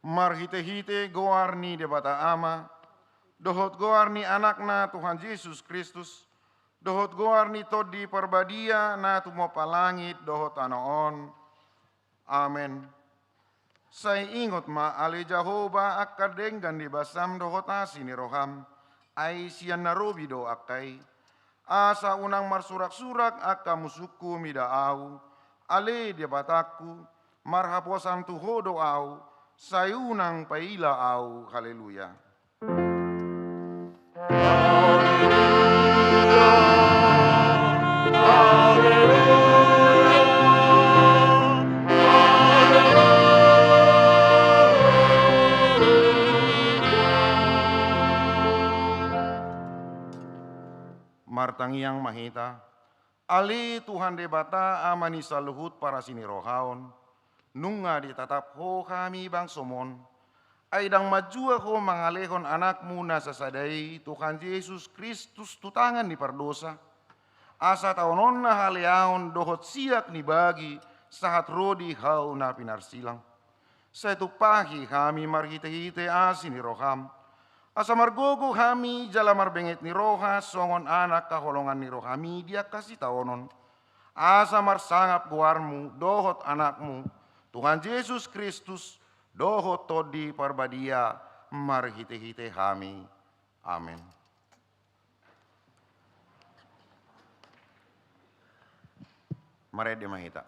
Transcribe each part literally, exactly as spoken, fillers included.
Marhitehite goar ni Debata Ama, dohot goar ni Anakna Tuhan Jesus Kristus, dohot goar ni Tondi Parbadia na tumompa langit dohot tano on. Amen. Sai ingot ma ale Jahowa angka denggan ni basam dohot asi ni roham, ai sian na robi do angka i. Asa unang marsurak-surak angka musungku mida ahu, ale Debatangku, marhaposan tu Ho do ahu, sai unang paila ahu. Haleluya. Martangiang ma hita. Ale Tuhan Debata, Ama ni saluhut parasi ni roha on, nunga ditatap Ho hami bangsom on, ai ndang manjua Ho mangalehon Anakmu na sasada i, Tuhan Jesus Kristus, tu tangan ni pardosa, asa taononna haleaon dohot siak ni bagi sahat ro di hau na pinarsilang. Sai tumpahi hami marhitehite asi ni roham, asa margogo hami jala marbenget ni roha songon anak haholongan ni rohami di angka sitaonon, asa marsangap goarmu dohot Anakmu, Tuhan Jesus Kristus, dohot Tondi Parbadia, marhitehite hami. Amen. Marende ma hita.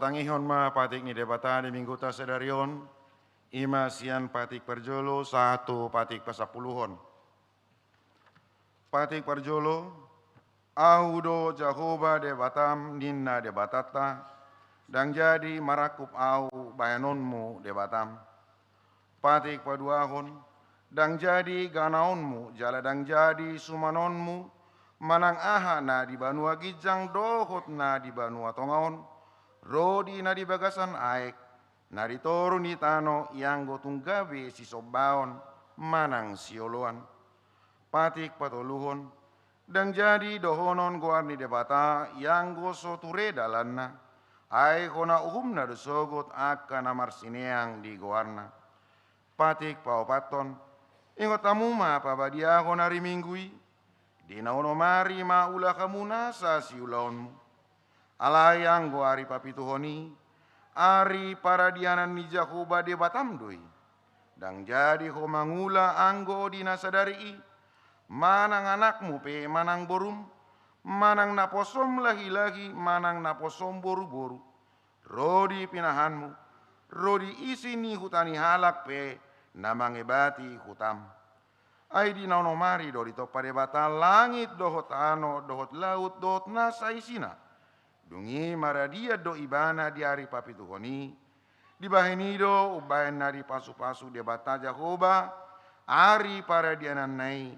Tangihon ma patik ni Debata di mingguta sadari on, i ma sian patik parjolo sahat tu patik pasampuluhon. Patik parjolo, Ahu do Jahowa Debatam, ninna Debatanta, ndang jadi marangkup Ahu bahenonmu Debatam. Patik paduahon, ndang jadi ganaonmu jala ndang jadi sumanonmu, manang aha na di banua ginjang dohot na di banua tonga on, ro di na di bagasan aek, na di toru ni tano ianggo tung gabe sisombaon manang sioloan. Patik patoluhon, ndang jadi dohonon goar ni Debata ianggo so ture dalanna, ai hona uhumna do sogot angka na marsineang di goarna. Patik paopathon, ingot hamu ma pabadiahon ari Minggu i, di na onom ari ma ula hamu nasa siulaonmu. Alai anggo ari papituhon i, ari paradianan ni Jahowa Debatam do i. Ndang jadi ho mangula anggo di na sadari i, manang anakmu pe manang borum, manang naposom lahilahi manang naposom boruboru, ro di pinahanmu, ro di isi ni huta ni halak pe na mangebati hutam. Ai di na onom ari do ditompa Debata langit dohot tano dohot laut dohot nasa isina. Dung i maradian do ibana di ari papituhon i. Dibahen i do umbahen na dipasupasu Debata Jahowa ari paradiananna i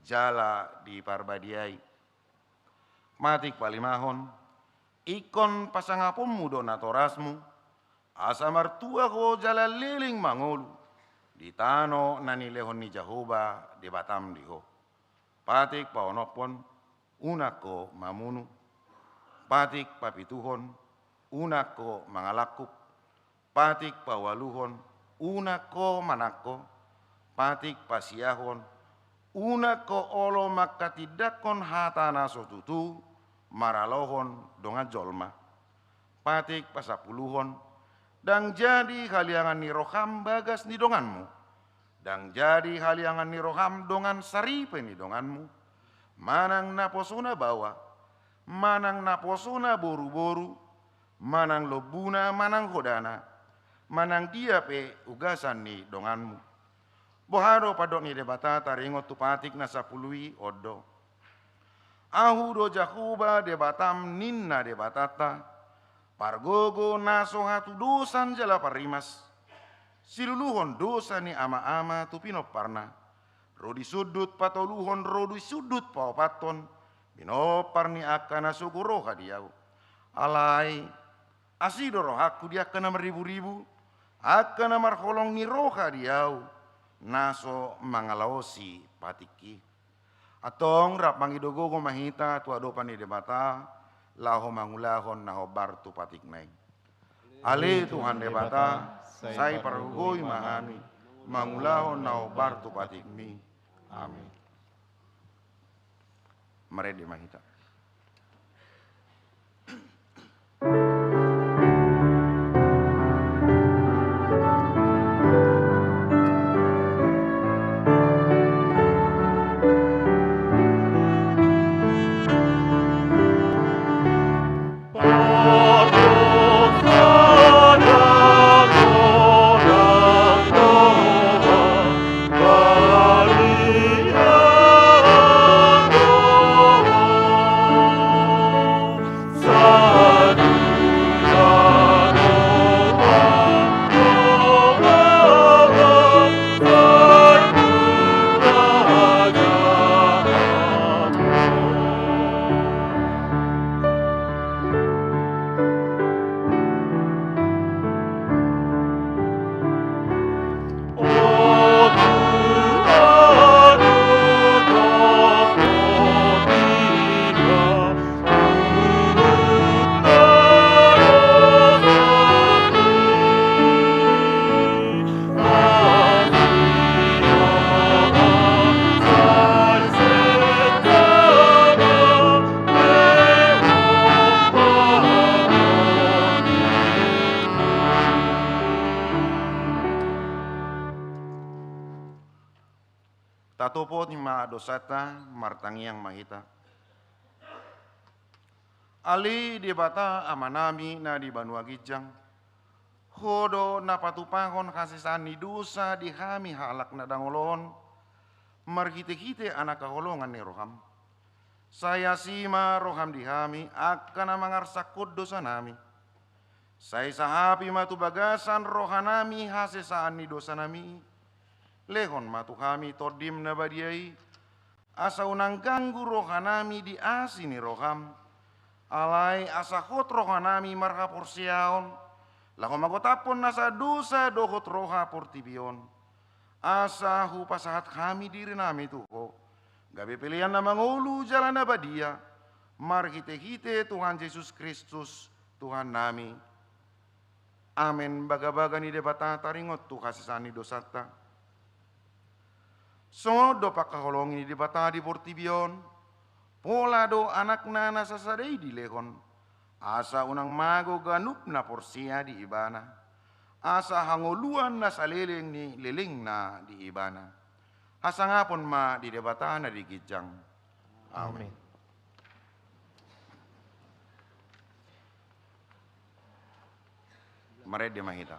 jala diparbadiai. Patik palimahon, ingkon pasangaponmu do natorasmu, asa martua ho jala leleng mangolu di tano na nilehon ni Jahowa Debatam di ho. Patik paonomhon, unang ho mamunu. Patik papituhon, unang ho mangalangkup. Patik paualuhon, unang ho manangko. Patik pasiahon, unang ho olo manghatindanghon hata na so tutu maralohon dongan jolma. Patik pasampuluhon, ndang jadi haliangan ni roham bagas ni donganmu. Ndang jadi haliangan ni roham dongan saripe ni donganmu. Manang naposona baoa, manang naposona boruboru, manang lombuna manang hodana, manang dia pe ugasan ni donganmu. Boha do pandok ni Debata taringot tu patik na sampulu i? On do. Ahu do Jahowa Debatam, ninna Debatanta, pargogo na so hatudosan jala parrimas, siluluhon dosa ni amaama tu pinomparna, ro di sundut patoluhon ro di sundut paopathon, pinompar ni angka na sogo roha di ahu. Alai asi do rohangku di angka na marriburibu, angka na marholong ni roha di ahu, na so mangalaosi patikki. Antong rap mangido gogo ma hita tu adopan ni Debata, laho mangulahon na hombar tu patikna i. Ale Tuhan Debata, sai pargogoi ma hami mangulahon na hombar tu patikmi. Amin. Marende ma hita. Tatopoti ma dosanta, martangiang ma hita. Ale Debata Amanami na di banua ginjang, Ho do na patupahon hasesaan ni dosa di hami halak na dangol on, marhitehite Anak haholongan ni roham. Sai asi ma roham di hami angka na mangarsakhon dosanami. Sai sahapi ma tu bagasan rohanami hasesaan ni dosanami. Lehon ma tu hami Tondim na badia i, asa unang ganggu rohanami di asi ni roham. Alai asa hot rohanami marhaporseaon, laho mangotaphon nasa dosa dohot roha portibi on. Asa hupasahat hami dirinami tu Ho, gabe pelean na mangolu jala na badia, marhitehite Tuhan Jesus Kristus, Tuhannami. Amen. Bagabaga ni Debata taringot tu hasesaan ni dosanta. Songon on do pangkaholongi ni Debata di portibi on, pola do Anakna na sasada i dilehon, asa unang mago ganup na porsea di Ibana, asa hangoluan na saleleng ni lelengna di Ibana. Hasangapon ma di Debata na di ginjang. Amen. Amen. Marende ma hita.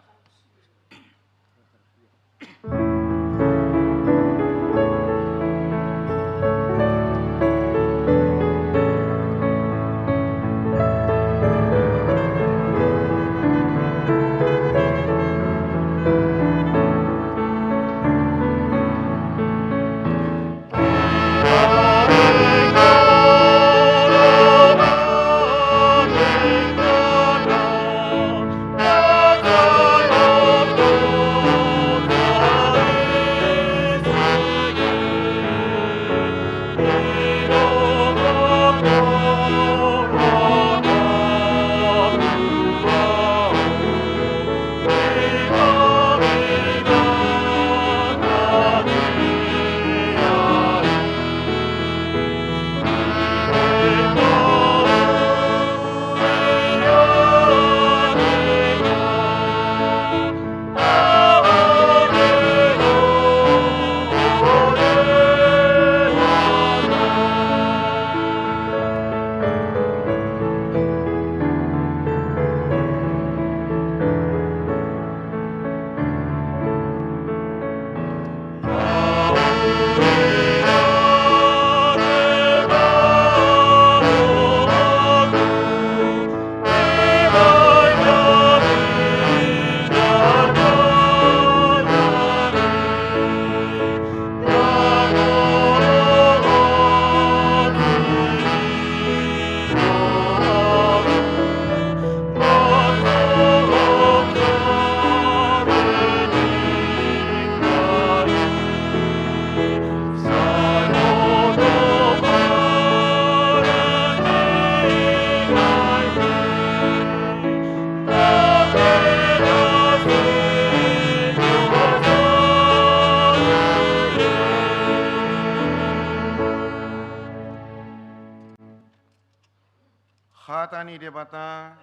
Hata ni Debata,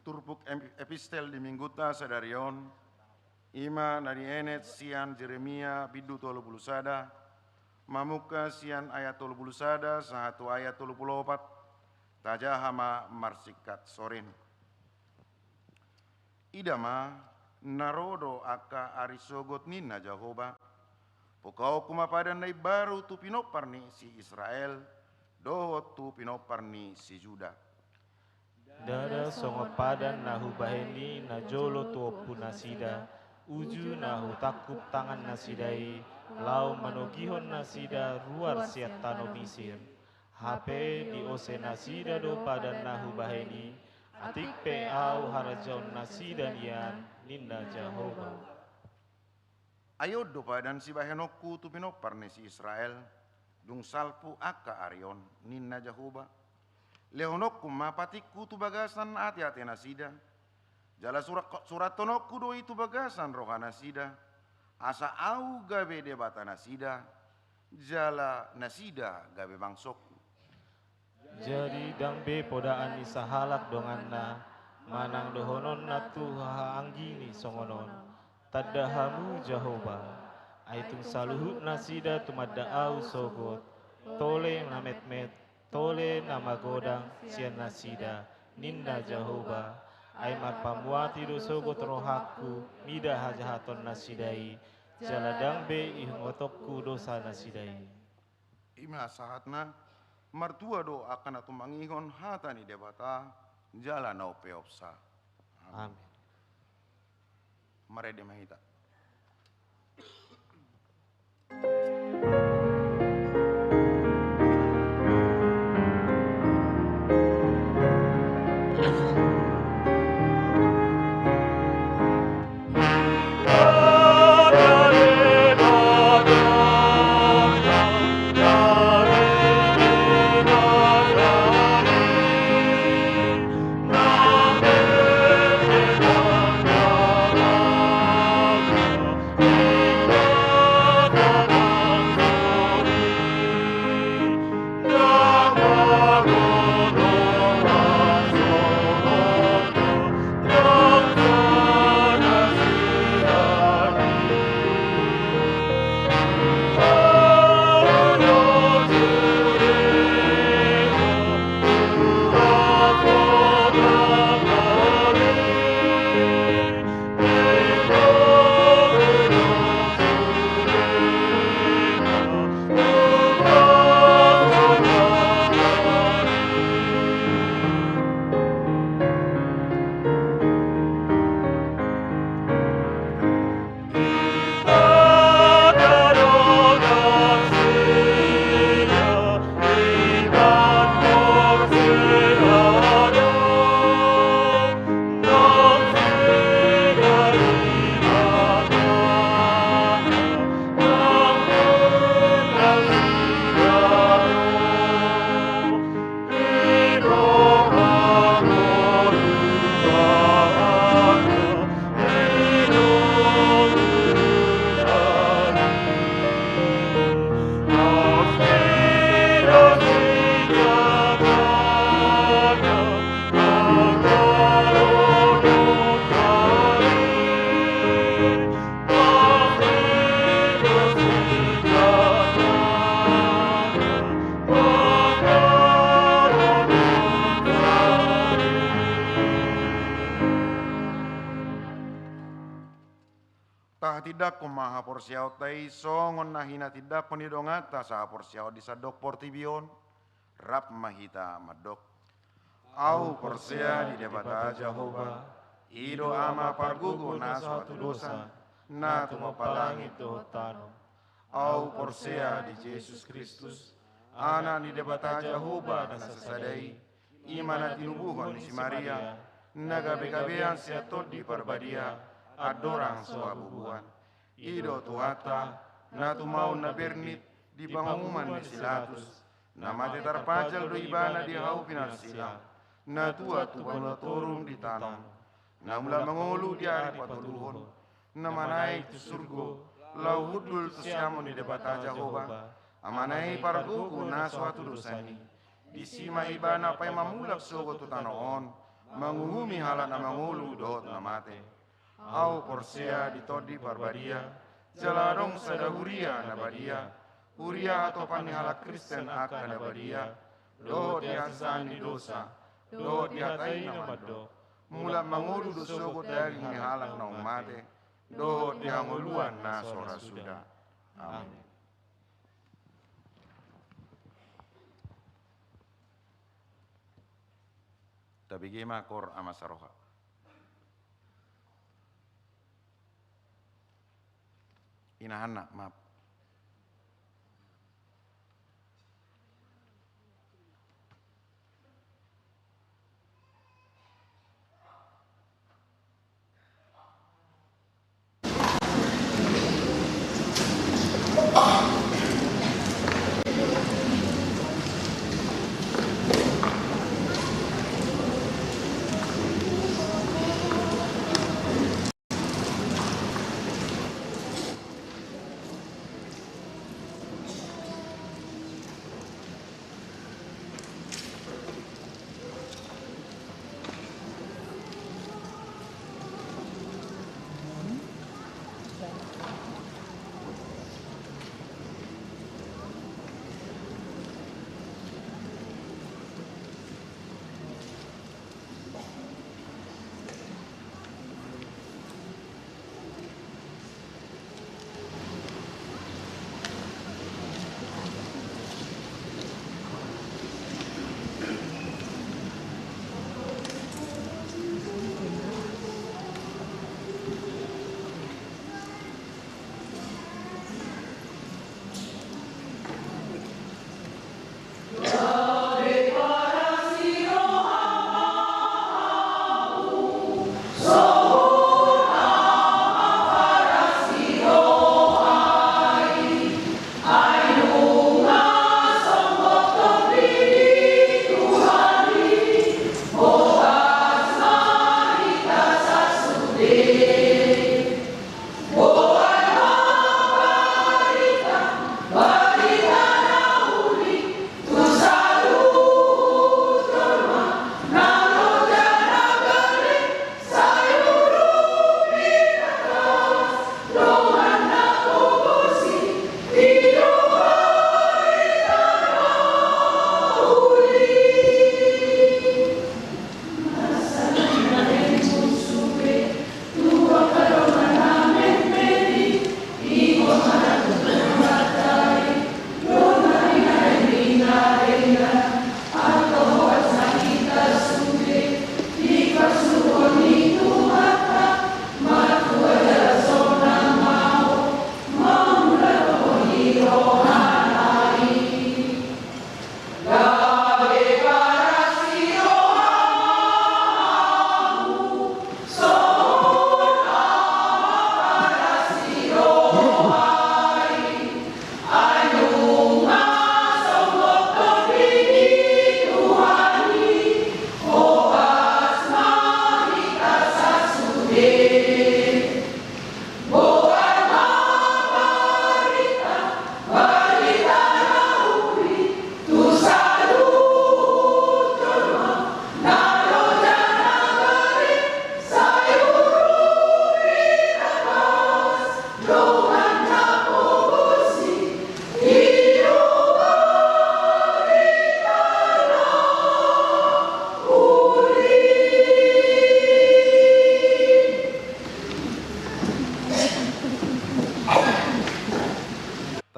turpuk em-, epistel di Minggunta sadari on, i ma na dienet sian Jeremia bindu tolu pulu sada, mamungka sian ayat tolu pulu sada sahat tu ayat tolu pulu opat, tajaha ma marsingkat sorin. Ida ma, na ro do angka ari sogot ninna Jahowa, pungkaonku ma padan na imbaru tu pinompar ni si Israel, dohot tu pinompar ni si Juda. Ndada songon padan na hubahen i najolo tu ompunasida, uju na hutangkup tangan nasida i, laho manogihon nasida ruar sian tano Misir. Hape diose nasida do padan na hubahen i, atik pe ahu harajaon nasida nian, ninna Jahowa. Ai on do padan sibahenonku tu pinompar ni si Israel, dung salpu angka ari on, ninna Jahowa. Lehononku ma patikku tu bagasan ateate nasida, jala surak-, surathononku do i tu bagasan roha nasida, asa ahu gabe Debata nasida, jala nasida gabe bangsongku. Jadi ndang be podaan ni sahalak donganna, manang dohononna tu hahaanggini songon on, tanda hamu Jahowa, ai tung saluhut nasida tumanda ahu sogot, tole na metmet, Tole na magodang sian nasida, ninna Jahowa, ai marpamuati do sogot rohangku mida hajahatonnasida i, jala ndang be iingotonku dosanasida i. I ma sahatna, martua do angka na tumangihon hata ni Debata, jala na umpeopsa. Amin. Amin. Marende ma hita. Tahatindangkon ma haporseaonta i songon na hinatindangkon ni donganta sahaporseaon di sandok portibi on. Rap ma hita mandok. Ahu porsea di Debata Jahowa, i do Ama pargogo na so hatudosan, na tumompa langit dohot tano. Ahu porsea di Jesus Kristus, Anak ni Debata Jahowa na sasada i, i ma na tinubuhon ni si Maria, na gabegabean sian Tondi Parbadia, andorang so habubuhan. I do Tuhanta, na tumaon na bernit di panguhuman ni si Pilatus, na mate tarpajal do Ibana di hau pinarsilang, na tuat tu banua toru di tano. Na mulak mangolu di ari patoluhon, na manaek tu surgo, laho hundul tu siamun ni Debata Jahowa, Amana i pargogo na so hatudosan i. Disi ma Ibana paima mulak sogot tu tano on, manguhumi halak na mangolu dohot na mate. Ahu porsea di Tondi Parbadia, jala adong sada huria na badia, huria hatopan ni halak Kristen angka na badia, dohot di hasesaan ni dosa, dohot di hata i na mandok, mulak mangolu do sogot daging ni halak naung mate, dohot di hangoluan na so ra suda. Amin. Tabege ma, Ama Saroha. Inahanna, maaf.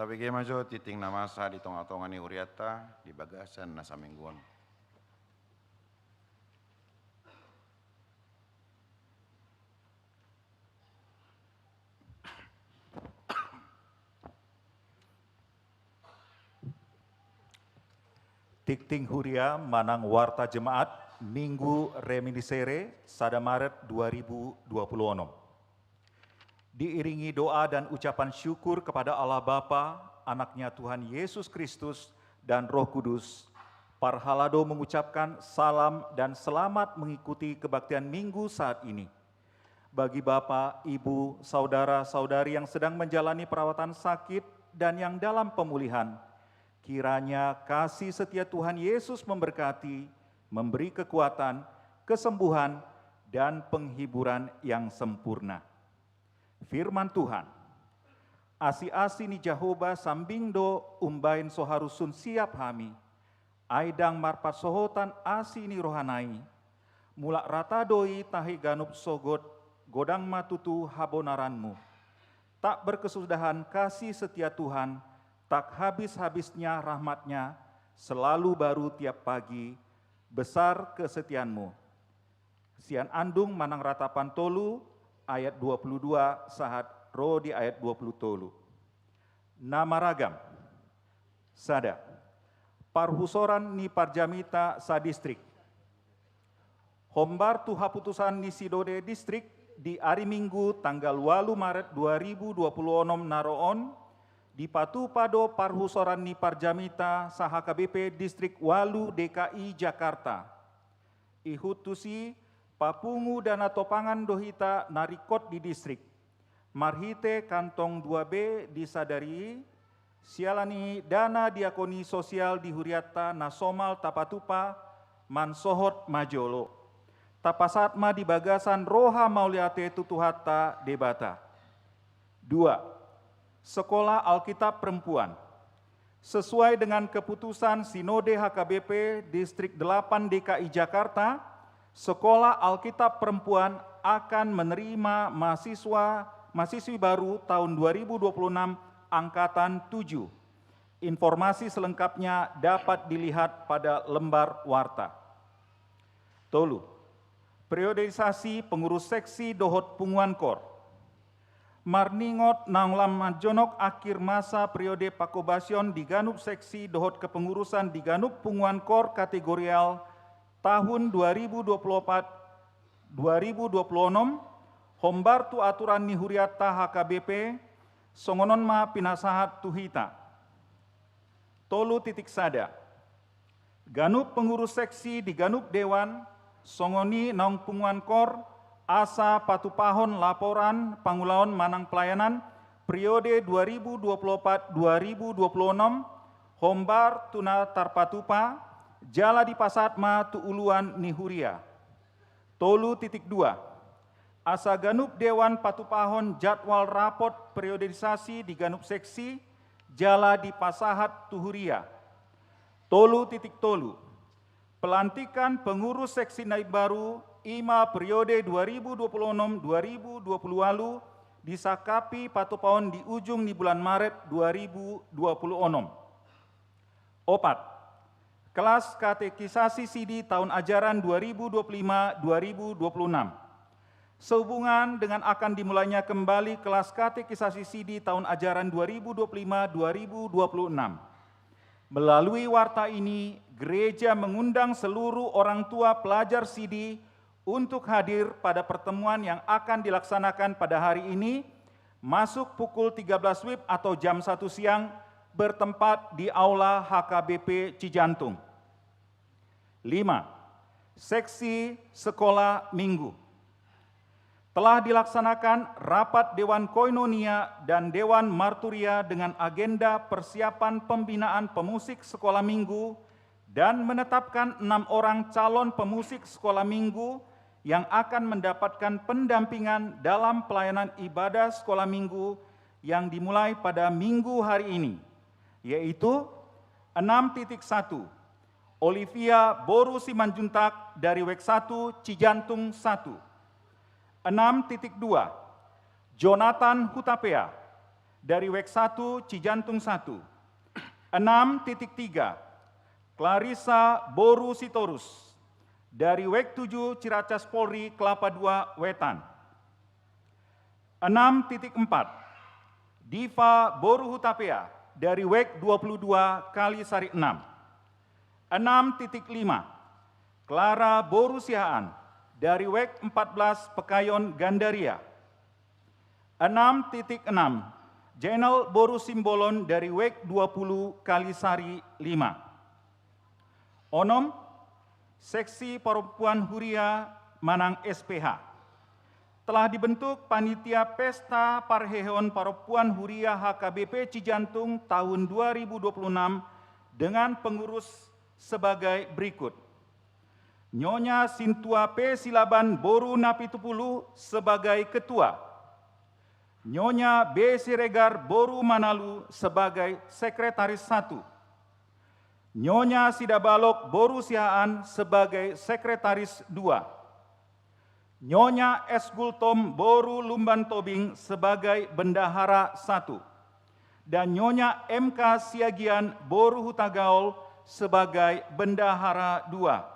Bege ma jo tingting na masa di tonga-tonga ni hurianta di bagasan na saminggu on. Tingting huria manang warta jemaat, Minggu Reminiscere, sada Maret dua ribu dua puluh enam. Diiringi doa dan ucapan syukur kepada Allah Bapa, Anaknya Tuhan Yesus Kristus, dan Roh Kudus, parhalado mengucapkan salam dan selamat mengikuti kebaktian Minggu saat ini. Bagi Bapak, Ibu, Saudara-saudari yang sedang menjalani perawatan sakit dan yang dalam pemulihan, kiranya kasih setia Tuhan Yesus memberkati, memberi kekuatan, kesembuhan, dan penghiburan yang sempurna. Firman Tuhan, asi-asi ni Jahowa sambing do umbahen so harusun siap hami, ai ndang marpansohotan asi ni rohana i, mulak rata do i tahi ganup sogot, godang ma tutu habonaranmu. Tak berkesudahan kasih setia Tuhan, tak habis-habisnya rahmatnya, selalu baru tiap pagi, besar kesetiaanmu. Sian Andung manang Ratapan tolu, ayat dua puluh dua sahat ro di ayat dua puluh tolu. Na maragam. Sada. Parhusoran ni parjamita sadistrik. Hombar tu haputusan ni Sinode Distrik di ari Minggu tanggal ualu Maret dua ribu dua puluh onom na ro on, dipatupa do parhusoran ni parjamita sa-H K B P Distrik ualu D K I Jakarta. Ihut tusi, papungu dana topangan do hita na ringkot di distrik. Marhite kantong dua B di sadari i, siala ni dana diakoni sosial di hurianta na somal tapatupa, mansohot ma jolo. Tapasahat ma di bagasan roha mauliate tu Tuhanta Debata. Dua, Sekolah Alkitab Perempuan. Sesuai dengan keputusan Sinode H K B P Distrik delapan D K I Jakarta, Sekolah Alkitab Perempuan akan menerima mahasiswa, mahasiswi baru tahun dua ribu dua puluh enam angkatan tujuh. Informasi selengkapnya dapat dilihat pada lembar warta. Tolu. Periodisasi pengurus seksi dohot punguan kor. Marningot naung lam manjonok akhir masa periode panghobasion di ganup seksi dohot kepengurusan di ganup punguan kor kategorial tahun dua ribu dua puluh opat dua ribu dua puluh onom, hombar tu aturan ni hurianta H K B P, songon on ma pinasahat tu hita. Tolu titik sada. Ganup pengurus seksi di ganup dewan, songon i naung punguan kor, asa patupahon laporan pangulaon manang pelayanan periode dua ribu dua puluh opat dua ribu dua puluh onom, hombar tu na tarpatupa, jala dipasahat ma tu uluan ni huria. Tolu titik dua. Asa ganup dewan patupahon jadwal rapot periodisasi di ganup seksi, jala dipasahat tu huria. Tolu titik tolu. Pelantikan pengurus seksi na imbaru, i ma periode dua ribu dua puluh enam dua ribu dua puluh ualu, disangkapi patupaon di ujung ni bulan Maret dua ribu dua puluh onom. Opat. Kelas katekisasi sidi tahun ajaran dua ribu dua puluh lima dua ribu dua puluh enam. Sehubungan dengan akan dimulainya kembali kelas katekisasi sidi tahun ajaran dua ribu dua puluh lima dua ribu dua puluh enam. Melalui warta ini, gereja mengundang seluruh orang tua pelajar sidi untuk hadir pada pertemuan yang akan dilaksanakan pada hari ini, masuk pukul tiga belas WIB atau jam satu siang, bertempat di Aula H K B P Cijantung. Lima, seksi sekolah minggu. Telah dilaksanakan rapat Dewan Koinonia dan Dewan Marturia dengan agenda persiapan pembinaan pemusik sekolah minggu dan menetapkan enam orang calon pemusik sekolah minggu yang akan mendapatkan pendampingan dalam pelayanan ibadah sekolah minggu yang dimulai pada minggu hari ini, yaitu enam titik satu, Olivia Boru Simanjuntak dari WEK satu Cijantung satu. Enam titik dua, Jonathan Hutapea dari WEK satu Cijantung satu. Enam titik tiga, Clarissa boru Sitorus, dari WEK tujuh Ciracas Polri Kelapa dua Wetan. Enam titik empat, Diva boru Hutapea, dari WEK dua puluh dua Kalisari enam. Enam titik lima, Clara boru Siahaan, dari WEK empat belas Pekayon Gandaria. Enam titik enam, Jenal boru Simbolon, dari WEK dua puluh Kalisari lima. Onom, Seksi Perempuan Huria manang S P H. Telah dibentuk panitia Pesta Parheheon Perempuan Huria H K B P Cijantung tahun dua ribu dua puluh enam dengan pengurus sebagai berikut: Nyonya Sintua P Silaban boru Napitupulu sebagai ketua. Nyonya B Siregar boru Manalu sebagai sekretaris satu. Nyonya Sidabalok boru Siahaan sebagai sekretaris dua. Nyonya S Gultom boru Lumban Tobing sebagai bendahara satu. Dan Nyonya M K Siagian boru Hutagaol sebagai bendahara dua,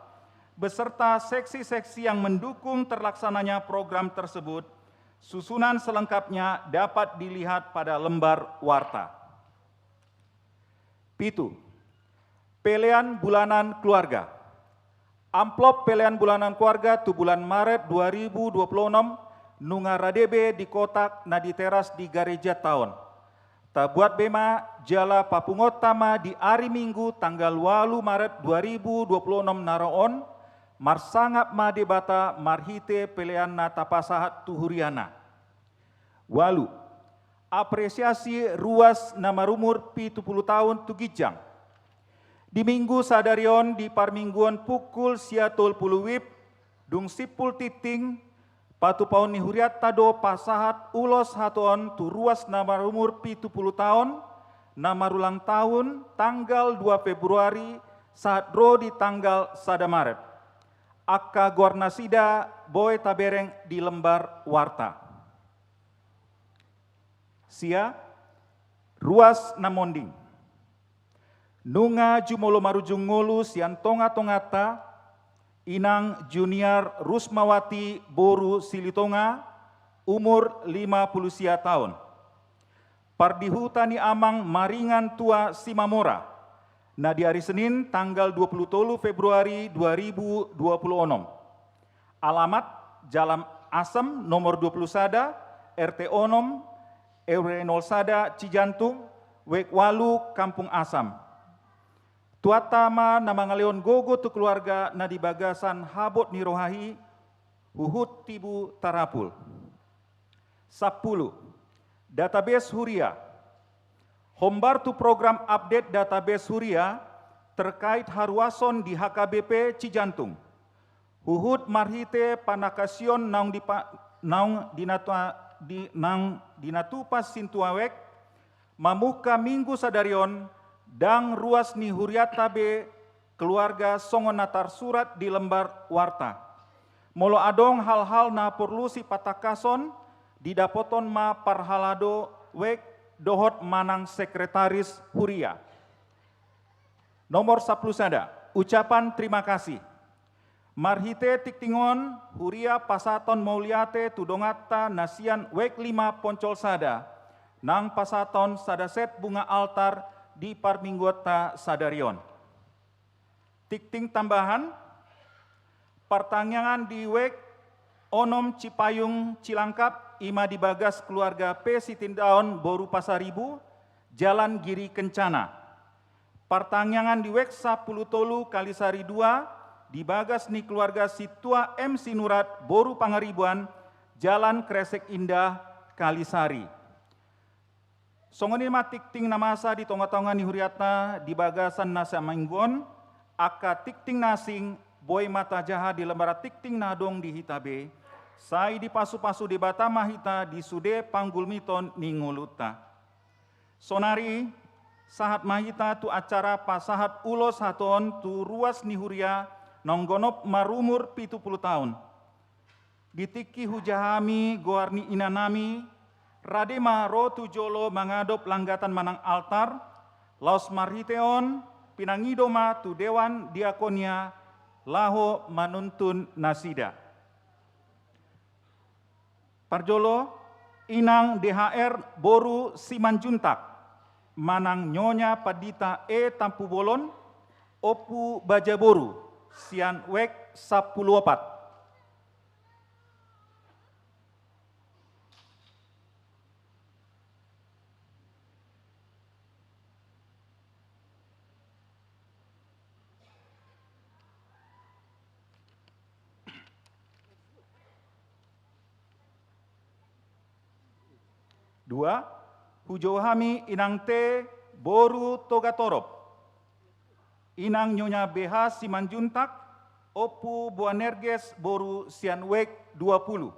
beserta seksi-seksi yang mendukung terlaksananya program tersebut. Susunan selengkapnya dapat dilihat pada lembar warta. Pitu, pelean bulanan keluarga. Amplop pelean bulanan keluarga tu bulan Maret dua ribu dua puluh enam nunga rade be di kotak na di teras di gareja ta on. Tabuat be ma jala papunguonta ma di ari Minggu tanggal ualu Maret dua ribu dua puluh enam na ro on, marsangap ma Debata marhite pelean na tapasahat tu huriana. Ualu, apresiasi ruas na marumur pitu pulu taon tu ginjang. Di Minggu sadari on di parmingguon pukul sia tolu pulu WIB, dung simpul tingting, patupaon ni hurianta do pasahat ulos hatoon tu ruas na marumur pitu pulu taon, na marulang tahun, tanggal dua Februari, sahat ro di tanggal sada Maret. Angka goar nasida boi tabereng di lembar warta. Sia, ruas na monding. Nunga jumolo marujung ngolu sian tonga-tonganta, Inang Junior Rusmawati boru Silitonga, umur lima pulu sia taon. Pardihuta ni amang maringan tua Simamora, na di ari Senin tanggal dua pulu tolu Februari dua ribu dua pulu onom. Alamat, Jalan Asem nomor dua pulu sada, R T onom, R W nol sada, Cijantung, WEK ualu, Kampung Asam. Tuanta ma na mangalehon gogo tu keluarga na di bagasan habot ni roha i, huhut tibu tarapul. Sampulu, database huria. Hombar tu program update database huria terkait haruason di H K B P Cijantung. Huhut marhite panakasion naung dipa-, naung dinatua-, di-, naung dinatupa sintua WEK, mamungka Minggu sadari on, ndang ruas ni hurianta be keluarga songon na tarsurat di lembar warta. Molo adong hal-hal na porlu sipatangkason, didapothon ma parhalado WEK dohot manang sekretaris huria. Nomor sampulu sada, ucapan terima kasih. Marhite tingting on, huria pasahathon mauliate tu donganta na sian WEK lima Poncol Sada, nang pasahathon sada set bunga altar di parmingguonta sadari on. Tingting tambahan, partangiangan di WEK onom Cipayung Cilangkap, i ma di bagas keluarga P Sitindaon boru Pasaribu, Jalan Giri Kencana. Partangiangan di WEK sampulu tolu Kalisari dua, di bagas ni keluarga Sintua M Sinurat boru Pangaribuan, Jalan Kresek Indah, Kalisari. Songon i ma tingting na masa di tonga-tonga ni hurianta di bagasan na saminggu on, angka tingting na asing, boi ma tajaha di lembar tingting na adong di hita be, sai dipasu-pasu Debata ma hita di sude panggulmiton ni ngolunta. Sonari, sahat ma hita tu acara pasahat ulos hatoon tu ruas ni huria naung gonop marumur pitu pulu taon. Di tingki hujaha hami goar ni inanami, Rade ma ro tu jolo mangadop langgatan manang altar, laos marhite on pinangido ma tu dewan diakonia laho manuntun nasida. Parjolo, Inang D H R boru Simanjuntak, manang Nyonya Pandita E Tampubolon, Ompu Bajaboru, sian wijk sampulu opat. Dua, hujou hami Inang T boru Togatorop, Inang Nyonya B H Simanjuntak, Ompu Boanerges boru sian wijk dua pulu.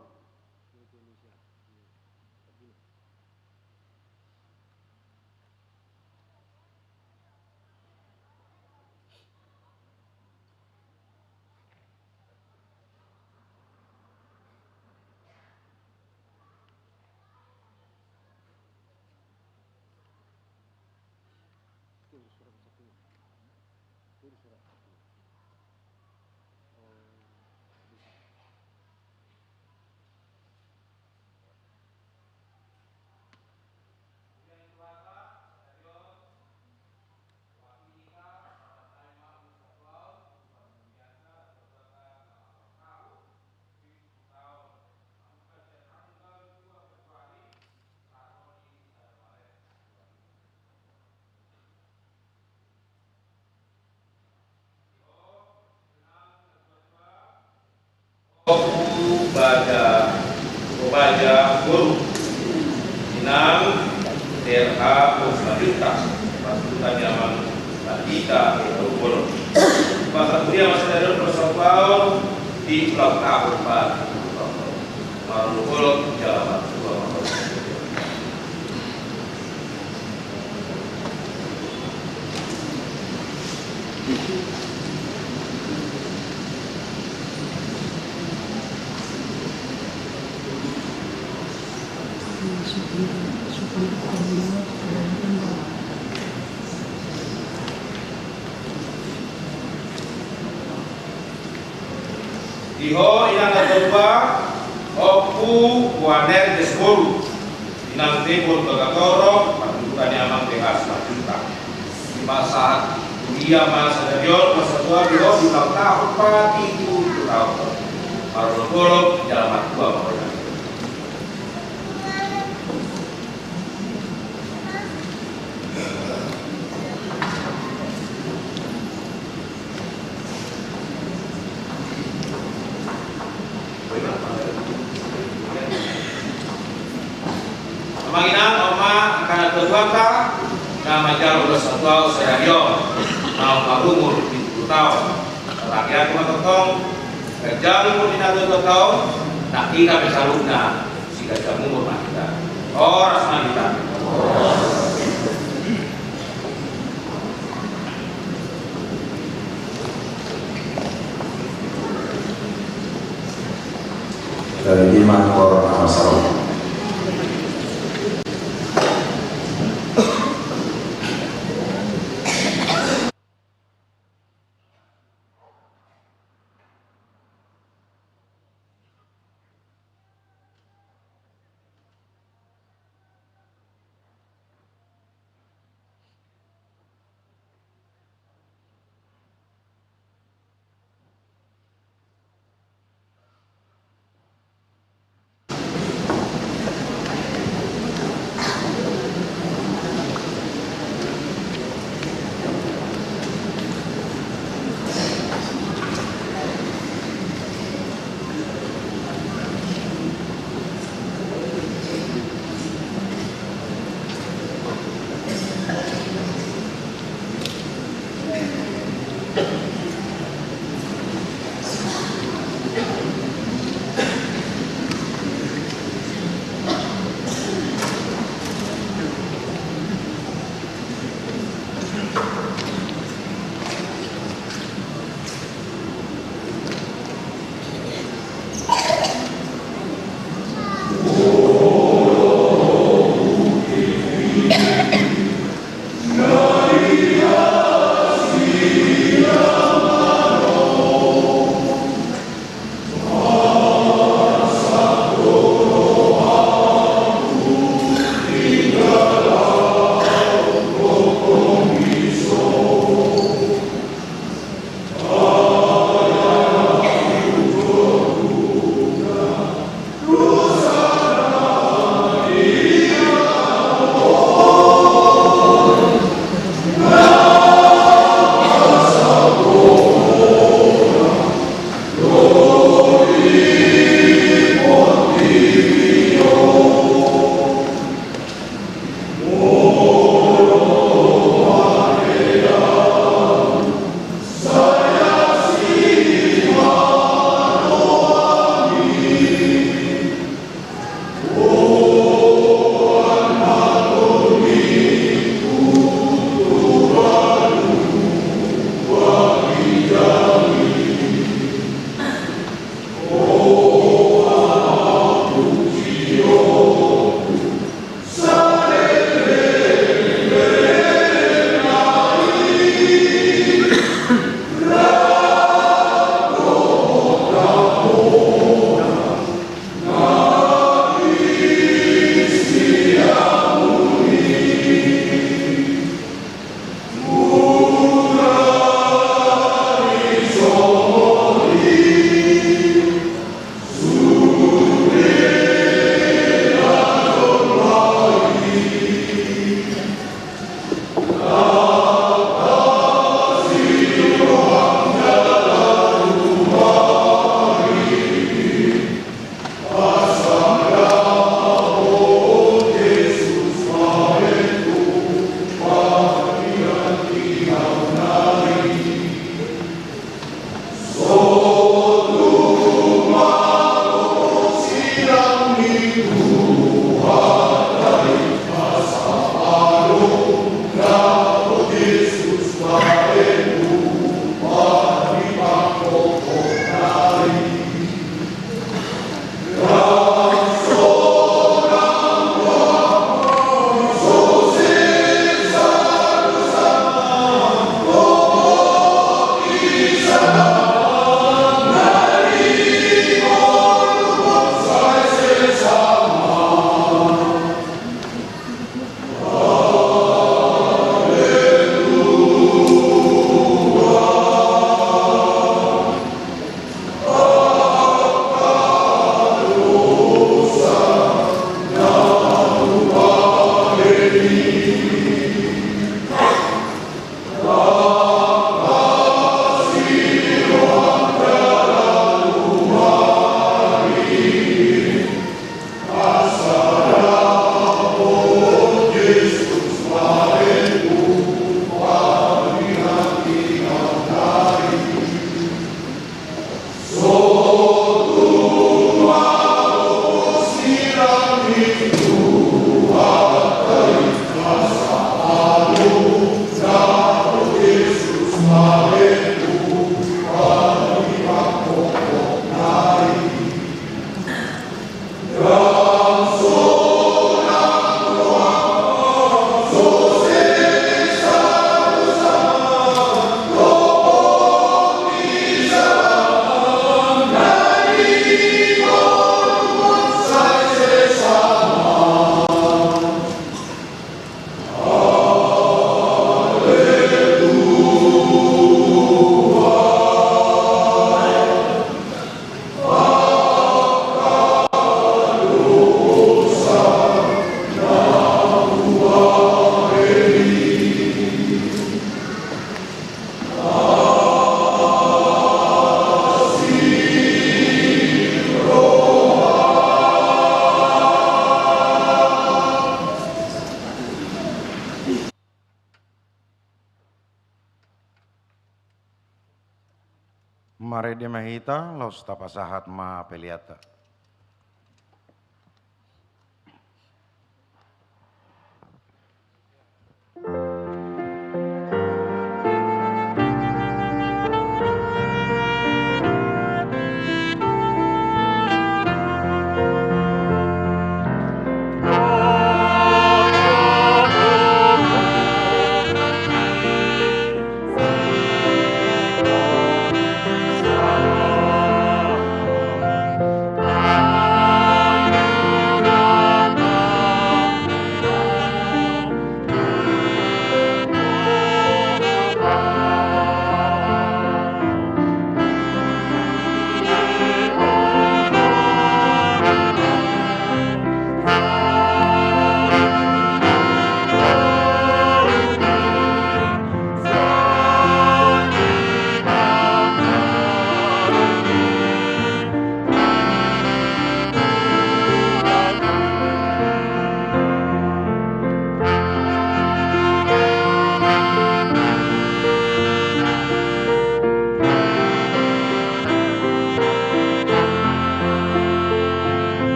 Ompu Baja, Ompu Bajaboru, Inang R H Simanjuntak, Ompu Baja, Amang Pandita E Tampubolon. Pasahat huria ma sadari on persatuaon di ulang tahun. Marolopolop jala martua ma. Di ho Inang na tua, Ompu Boanerges boru, Inang T boru Togatorop, pantubukan ni Amang P H Simanjuntak. Dipasahat huria ma sadari on persatuaon di ho di ulang tahun, pati tu ulang tahun. Marolopolop jala martua ma. Amang inang, on ma angka na tua-tuanta na manjalo persatuaon sadari on, naung marumur pitu pulu taon. Marhite-hite ma tongtong ganjang umur ni na tua-tuanta on, nang hita pe saluhutna siganjang umur ma hita. Horas ma hita. Dari lima orang masalah. Marende ma hita, laos tapasahat ma peleanta.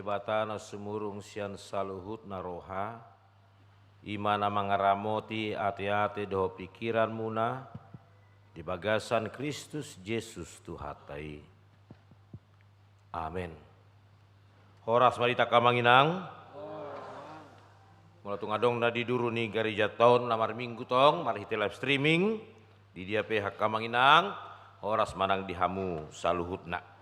Debata na sumurung sian saluhutna roha, i ma na mangaramoti ateate dohot pingkiranmuna di bagasan Kristus Jesus Tuhanta i. Amen. Horas ma di hita angka amang inang. Molo tung adong na di duru ni gareja ta on na marminggu tong marhite live streaming, di dia pe angka amang inang, horas ma nang di hamu saluhutna.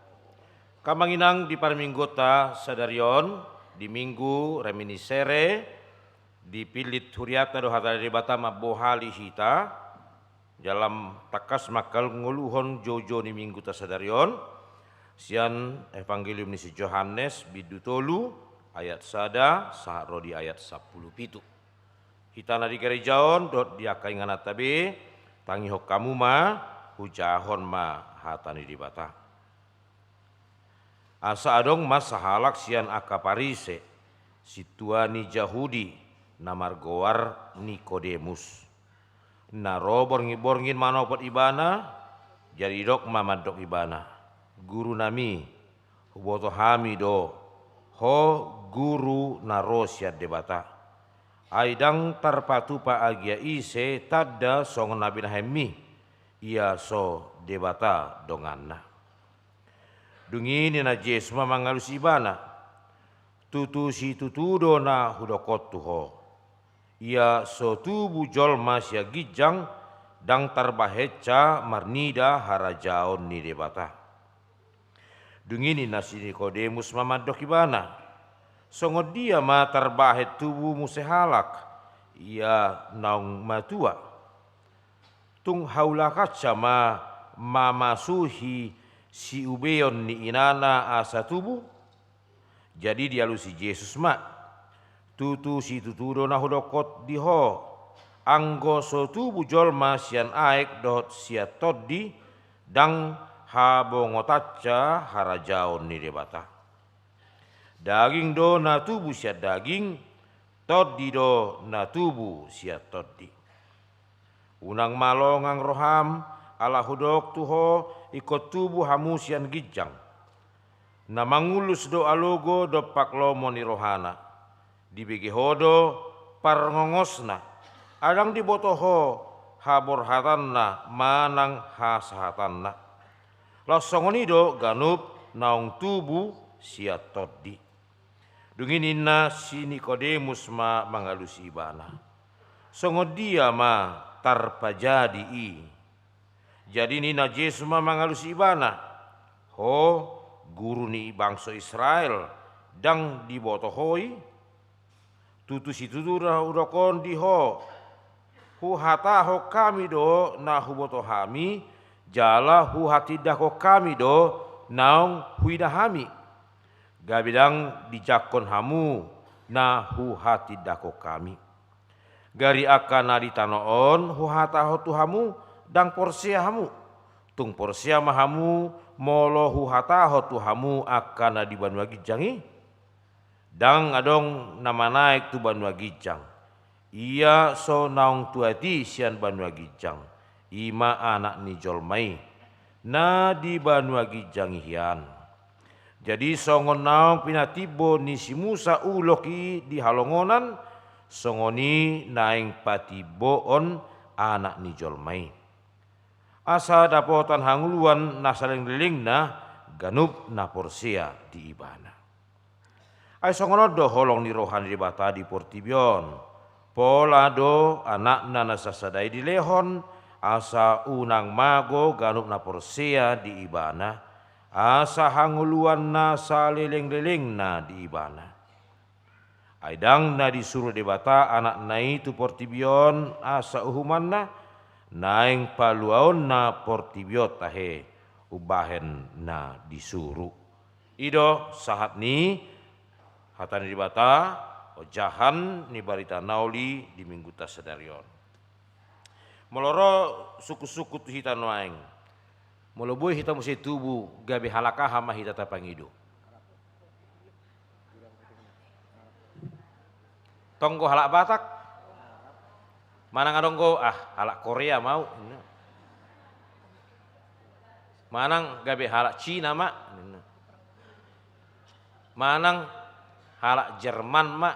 Angka amang inang, di parmingguonta sadari on, di Minggu Reminiscere, dipillit hurianta do hata ni Debata mambohali hita. Jala tangkas ma mangkaluhon joujou ni Mingguta sadari on sian Evangelium ni si Johannes bindu tolu ayat sada sahat ro di ayat sampulu pitu. Hita na di gareja on dohot di angka ingananta be, tangihon hamu ma, hujahahon ma hata ni Debata. Asa adong ma sahalak sian angka Parise, sintua ni Jahudi, na margoar Nikodemus. Na ro borngin-borngin manopot Ibana, jadi didok ma mandok Ibana: Gurunami, huboto hami do, Ho guru na ro sian Debata. Ai ndang tarpatupa agia ise tanda songon na binahenmi, ia so Debata donganna. Dung i ninna Jesus ma mangalusi ibana: Tutu situtu do na hudok on tu ho: Ia so tubu jolma sian ginjang, ndang tarbahensa marnida harajaon ni Debata. Dung i ninna si Nikodemus ma mandok Ibana: Songon dia ma tarbahen tubu muse halak, ia naung matua? Tung haulakansa ma mamasuhi siubeon ni inana asa tubu? Jadi dialusi Jesus ma: Tutu situtu do na hudok on di ho: Anggo so tubu jolma sian aek dohot sian tondi, ndang habongotansa harajaon ni Debata. Daging do na tubu sian daging, tondi do na tubu sian tondi. Unang ma longang roham, ala hudok tu ho, ingkon tubu hamu sian ginjang. Na mangullus do alogo dompak lomo ni rohana. Dibege ho do parngongosna, ai ndang diboto ho haborhatanna manang hasahatanna. Laos songon i do ganup naung tubu sian tondi. Dung i ninna si Nikodemus ma mangalusi Ibana: Songon dia ma tarpajadi i? Jadi ninna Jesus ma mangalusi ibana: Ho guru ni bangso Israel, ndang diboto ho i? Tutu situtu do na hudok on di ho: Huhatahon hami do na huboto hami, jala huhatindangkon hami do naung huida hami. Gabe ndang dijangkon hamu na huhatindangkon hami. Gari angka na di tano on huhatahon tu hamu, ndang porsea hamu. Tung porsea ma hamu molo huhatahon tu hamu angka na di banua ginjang i? Ndang adong na manaek tu banua ginjang. Ia so naung tuat i sian banua ginjang, i ma Anak ni jolma i, na di banua ginjang i hian. Jadi songon naung pinatimbo ni si Musa ulok i di halongonan, songon i naeng patimboon Anak ni jolma i, asa dapotan hangoluan na saleleng-lelengna ganup na porsea di Ibana. Ai songon on do holong ni roha ni Debata di portibi on. Pola do Anakna na sasada i dilehon, asa unang mago ganup na porsea di Ibana, asa hangoluan na saleleng-lelengna di Ibana. Ai ndang na disuru Debata Anakna i tu portibi on asa uhumanna, naeng paluaonna portibi on tahe umbahen na disuru. I do sahat ni hata ni Debata, ojahan ni barita na uli di minggunta sadari on. Molo ro sungkun-sungkun tu hita nuaeng, molo boi hita muse tubu, gabe halak aha ma hita tapangido? Tonggo halak Batak? Manang adong do, ah, halak Korea ma au. Manang gabe halak Cina ma. Manang Halak Jerman ma.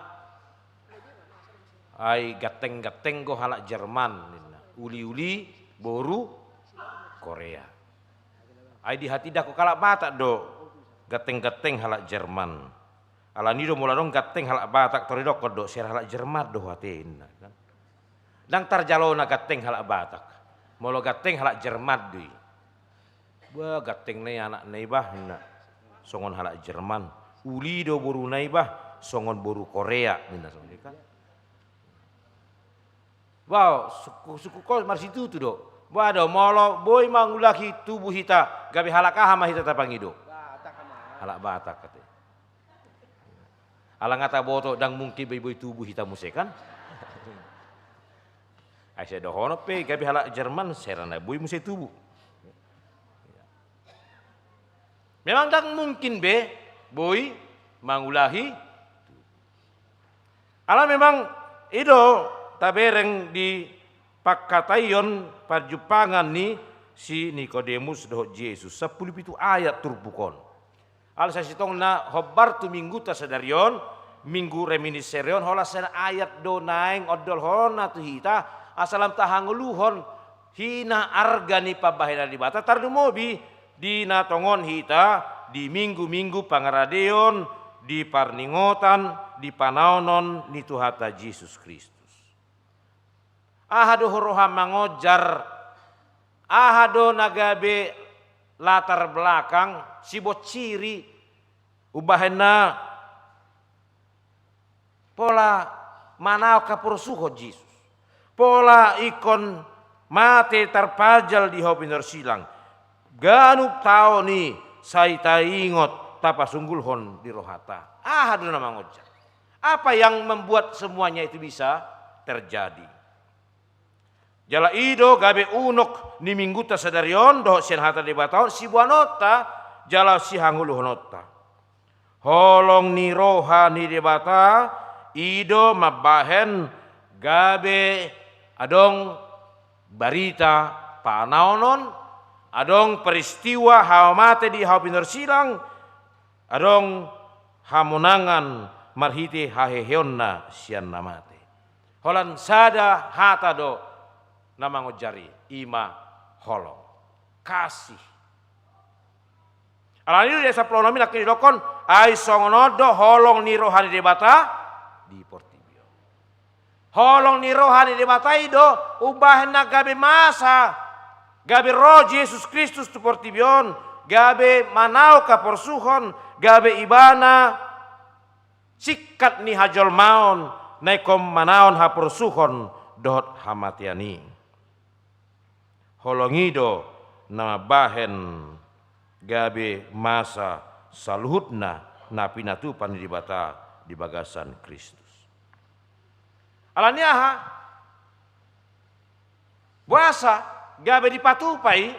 Ai ganteng-ganteng do halak Jerman ninna. Uli-uli boru Korea. Ai dihatindangkon halak Batak do ganteng-ganteng halak Jerman. Alani do molo adong ganteng halak Batak, tor didokkon do, "Sera halak Jerman do ho ate," ninna, kan. Ndang tarjalona ganteng halak Batak. Molo ganteng halak Jerman do i. "Bah, ganteng na i anakna i bah," ninna. "Songon halak Jerman. Uli do boruna i bah, songon boru Korea," ninna songon i, kan. Bah, sungkun-sungkun ho marsitutu do. Bah, do molo boi mangulahi tubu hita, gabe halak aha ma hita tapangido? Halak Batak, ate. Ala nga taboto, ndang mungkin be boi tubu hita muse, kan? Ai sai dohonon pe gabe halak Jerman, sera na boi muse tubu. Memang ndang mungkin be boi mangulahi. Ala memang i do tabereng di pangkataion parjumpangan ni si Nikodemus dohot Jesus, sampulu pitu ayat turpuk on. Ala sasintongna hombar tu Mingguta sadari on, Minggu Reminiscere on, holan sian ayat do naeng ondolhonna tu hita, asa lam tahangoluhon hinaarga ni pambahenan ni Debata, tarlumobi di na tongon hita di minggu-minggu pangaradeon di parningotan di panaonon ni Tuhanta Jesus Kristus. Aha do roha mangonjar? Aha do na gabe latar belakang, sibonciri, umbahen na pola manaon haporsuhon Jesus? Pola ingkon mate tarpajal di hau pinarsilang. Ganup taon i sai taingot, tapasunggulhon di rohanta. Aha do na mangonjar? Apa yang membuat semuanya itu bisa terjadi? Jala i do gabe unok ni Mingguta sadari on dohot sian hata Debata on, siboanonta jala sihangoluhononta. Holong ni roha ni Debata i do mambahen gabe adong barita panaonon, adong peristiwa haumate di hau pinarsilang, adong hamonangan marhite haheheonna sian na mate. Holan sada hata do na mangonjar i, i ma holong, kasih. Alani i do di ayat sampulu onom i nangkin didokkon, ai songon on do holong ni roha ni Debata di portibi on. Holong ni roha ni Debata i do umbahen na gabe masa, gabe ro Jesus Kristus tu portibi on, gabe manaon haporsuhon, gabe Ibana singkat ni hajolmaon na ingkon manaon haporsuhon dohot hamatean i. Holong i do na mambahen gabe masa saluhutna na pinatupa ni Debata di bagasan Kristus. Alani aha? Boasa gabe dipatupa i?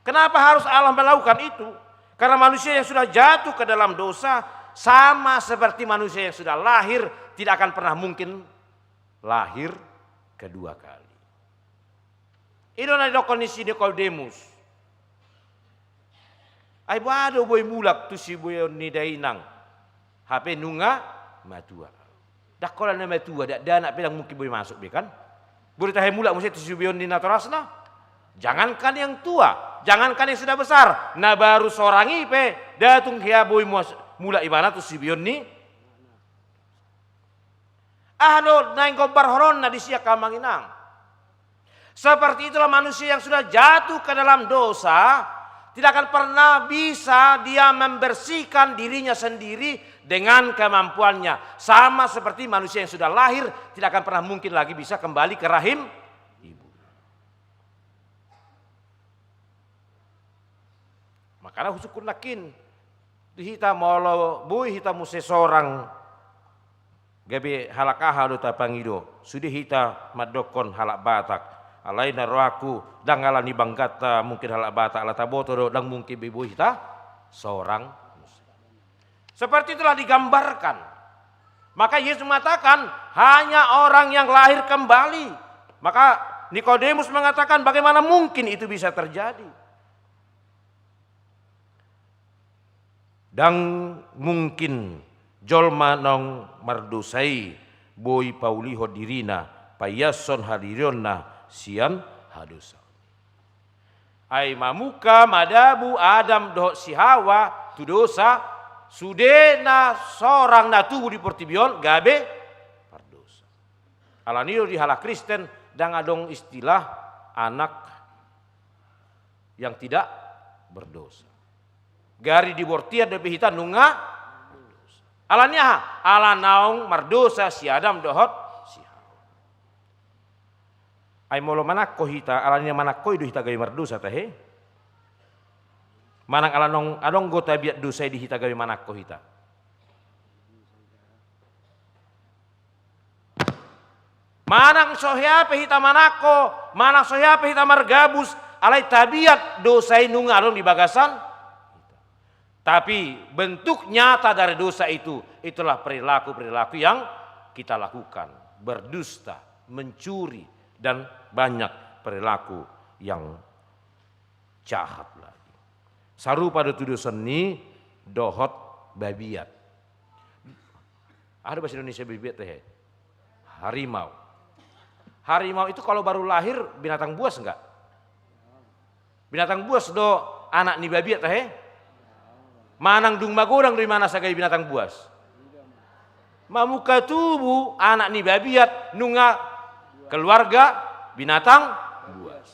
Kenapa harus Allah melakukan itu? Karena manusia yang sudah jatuh ke dalam dosa sama seperti manusia yang sudah lahir, tidak akan pernah mungkin lahir kedua kali. I do na didokkon ni si Nikodemus. Ai boha do boi mulak tu sibueon ni dainang, hape nunga matua? Ndang holan na matua, dakdanak pe ndang mungkin boi masuk be, kan? Boi tahe mulak muse tu sibueon ni natorasna? Jangankan yang tua, jangankan yang sudah besar, na baru sorang i pe ndang tung hea boi muas-, mulak ibana tu sibueon ni. Aha do naeng gombarhononna disi, angka amang inang? Seperti itulah manusia yang sudah jatuh ke dalam dosa, tidak akan pernah bisa dia membersihkan dirinya sendiri dengan kemampuannya. Sama seperti manusia yang sudah lahir, tidak akan pernah mungkin lagi bisa kembali ke rahim ibu. Makana husungkun nangkin tu hita, molo boi hita muse sorang, gabe halak aha do tapangido? Sude hita mandokkon halak Batak. Alai na rohangku, ndang ala ni bangganta mungkin halak Batak, ala taboto do, ndang mungkin be boi hita sorang. Seperti itulah digambarkan. Maka Yesus mengatakan, hanya orang yang lahir kembali. Maka Nikodemus mengatakan, bagaimana mungkin itu bisa terjadi? Ndang mungkin Jolma naung mardosa i boi paulihon dirina, paiashon hadirionna sian hadosa. Ai mamungka madabu Adam dohot si Hawa tu dosa, sude na sorang na tubu di portibi on gabe mardosa. Alani do di halak Kristen ndang adong istilah anak yang tidak berdosa. Gari di bortian dope hita nunga mardosa. Alani aha? Ala naung mardosa si Adam dohot si Hawa. Ai molo manangko hita, alani na manangko i do hita gabe mardosa tahe. Manang ala naung adong do tabiat dosa i di hita gabe manangko hita. Manang so hea pe hita manangko, manang so hea pe hita margabus, alai tabiat dosa i nunga adong di bagasan. Tapi bentuk nyata dari dosa itu, itulah perilaku-perilaku yang kita lakukan. Berdusta, mencuri, dan banyak perilaku yang jahat lagi. Sarupa do tudosan ni dohot babiat. Aha do bahasa Indonesia babiat tahe? Harimau. Harimau itu kalau baru lahir binatang buas enggak? Binatang buas do anak ni babiat tahe? Manang dung magodang do imana sagai binatang buas? Mamungka tubu anak ni babiat nunga keluarga binatang buas.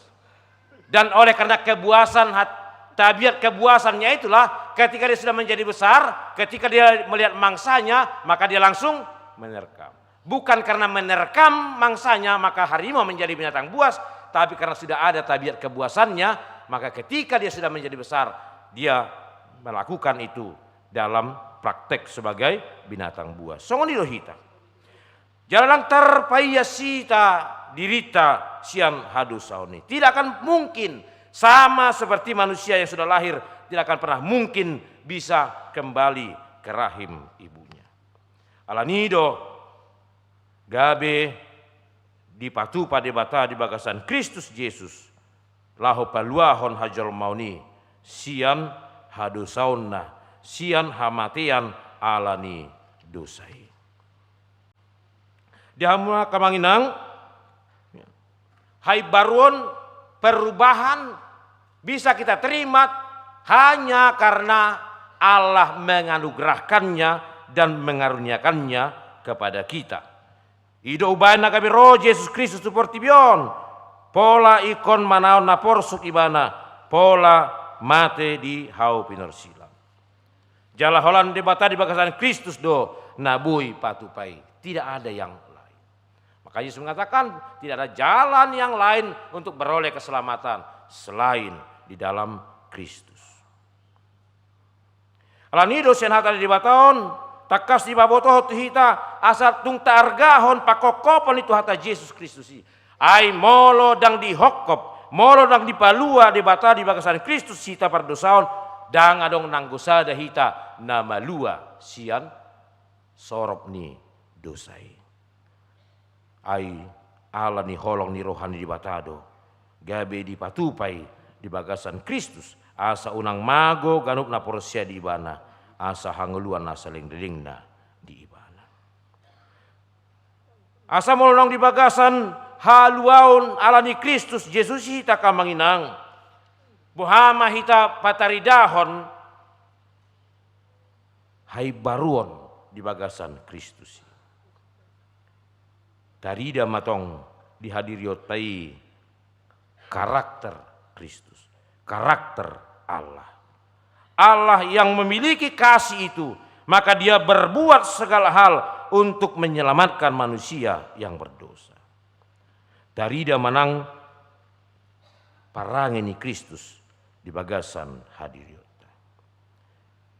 Dan oleh karena kebuasan hat-, tabiat kebuasannya itulah, ketika dia sudah menjadi besar, ketika dia melihat mangsanya, maka dia langsung menerkam. Bukan karena menerkam mangsanya, maka harimau menjadi binatang buas, tapi karena sudah ada tabiat kebuasannya, maka ketika dia sudah menjadi besar, dia melakukan itu dalam praktek sebagai binatang buas. Songon i do hita. Jala ndang tarpaias hita dirinta sian hadosaon i. Tidak akan mungkin, sama seperti manusia yang sudah lahir, tidak akan pernah mungkin bisa kembali ke rahim ibunya. Alani do gabe dipatupa Debata di bagasan Kristus Jesus, laho paluahon hajolmaon i sian hadosaonna, sian hamatean ala ni dosa i. Di hamu angka amang inang, haimbaruon, perubahan bisa kita terima hanya karena Allah menganugerahkannya dan mengaruniakannya kepada kita. I do umbahen na gabe ro Jesus Kristus tu portibi on, pola ingkon manaon na porsuk ibana, pola mate di hau pinorsilang. Jala holan Debata di bagasan Kristus do na boi patupa i, tidak ada yang lain. Maka Yesus mengatakan, tidak ada jalan yang lain untuk beroleh keselamatan selain di dalam Kristus. Alani do sian hata ni Debata on, tangkas dipabotohon tu hita, asa tung taargahon pangkophopon i tu hata Jesus Kristus i. Ai molo ndang dihophop, molo ndang dipalua Debata di bagasan Kristus hita pardosaon, ndang adong nanggo sada hita na malua sian sorop ni dosa i. Ai ala ni holong ni roha ni Debata do, gabe dipatupa i di bagasan Kristus, asa unang mago ganup na porsea di Ibana, asa hangoluan na saleleng-lelengna di Ibana. Asa molo naung di bagasan haluaon ala ni Kristus Jesus hita angka amang inang, boha ma hita pataridahon haimbaruon di bagasan Kristus i. Tarida ma tong di hadirionta i karakter Kristus, karakter Allah. Allah yang memiliki kasih itu, maka Dia berbuat segala hal untuk menyelamatkan manusia yang berdosa. Tarida ma nang parange ni Kristus di bagasan hadirionta.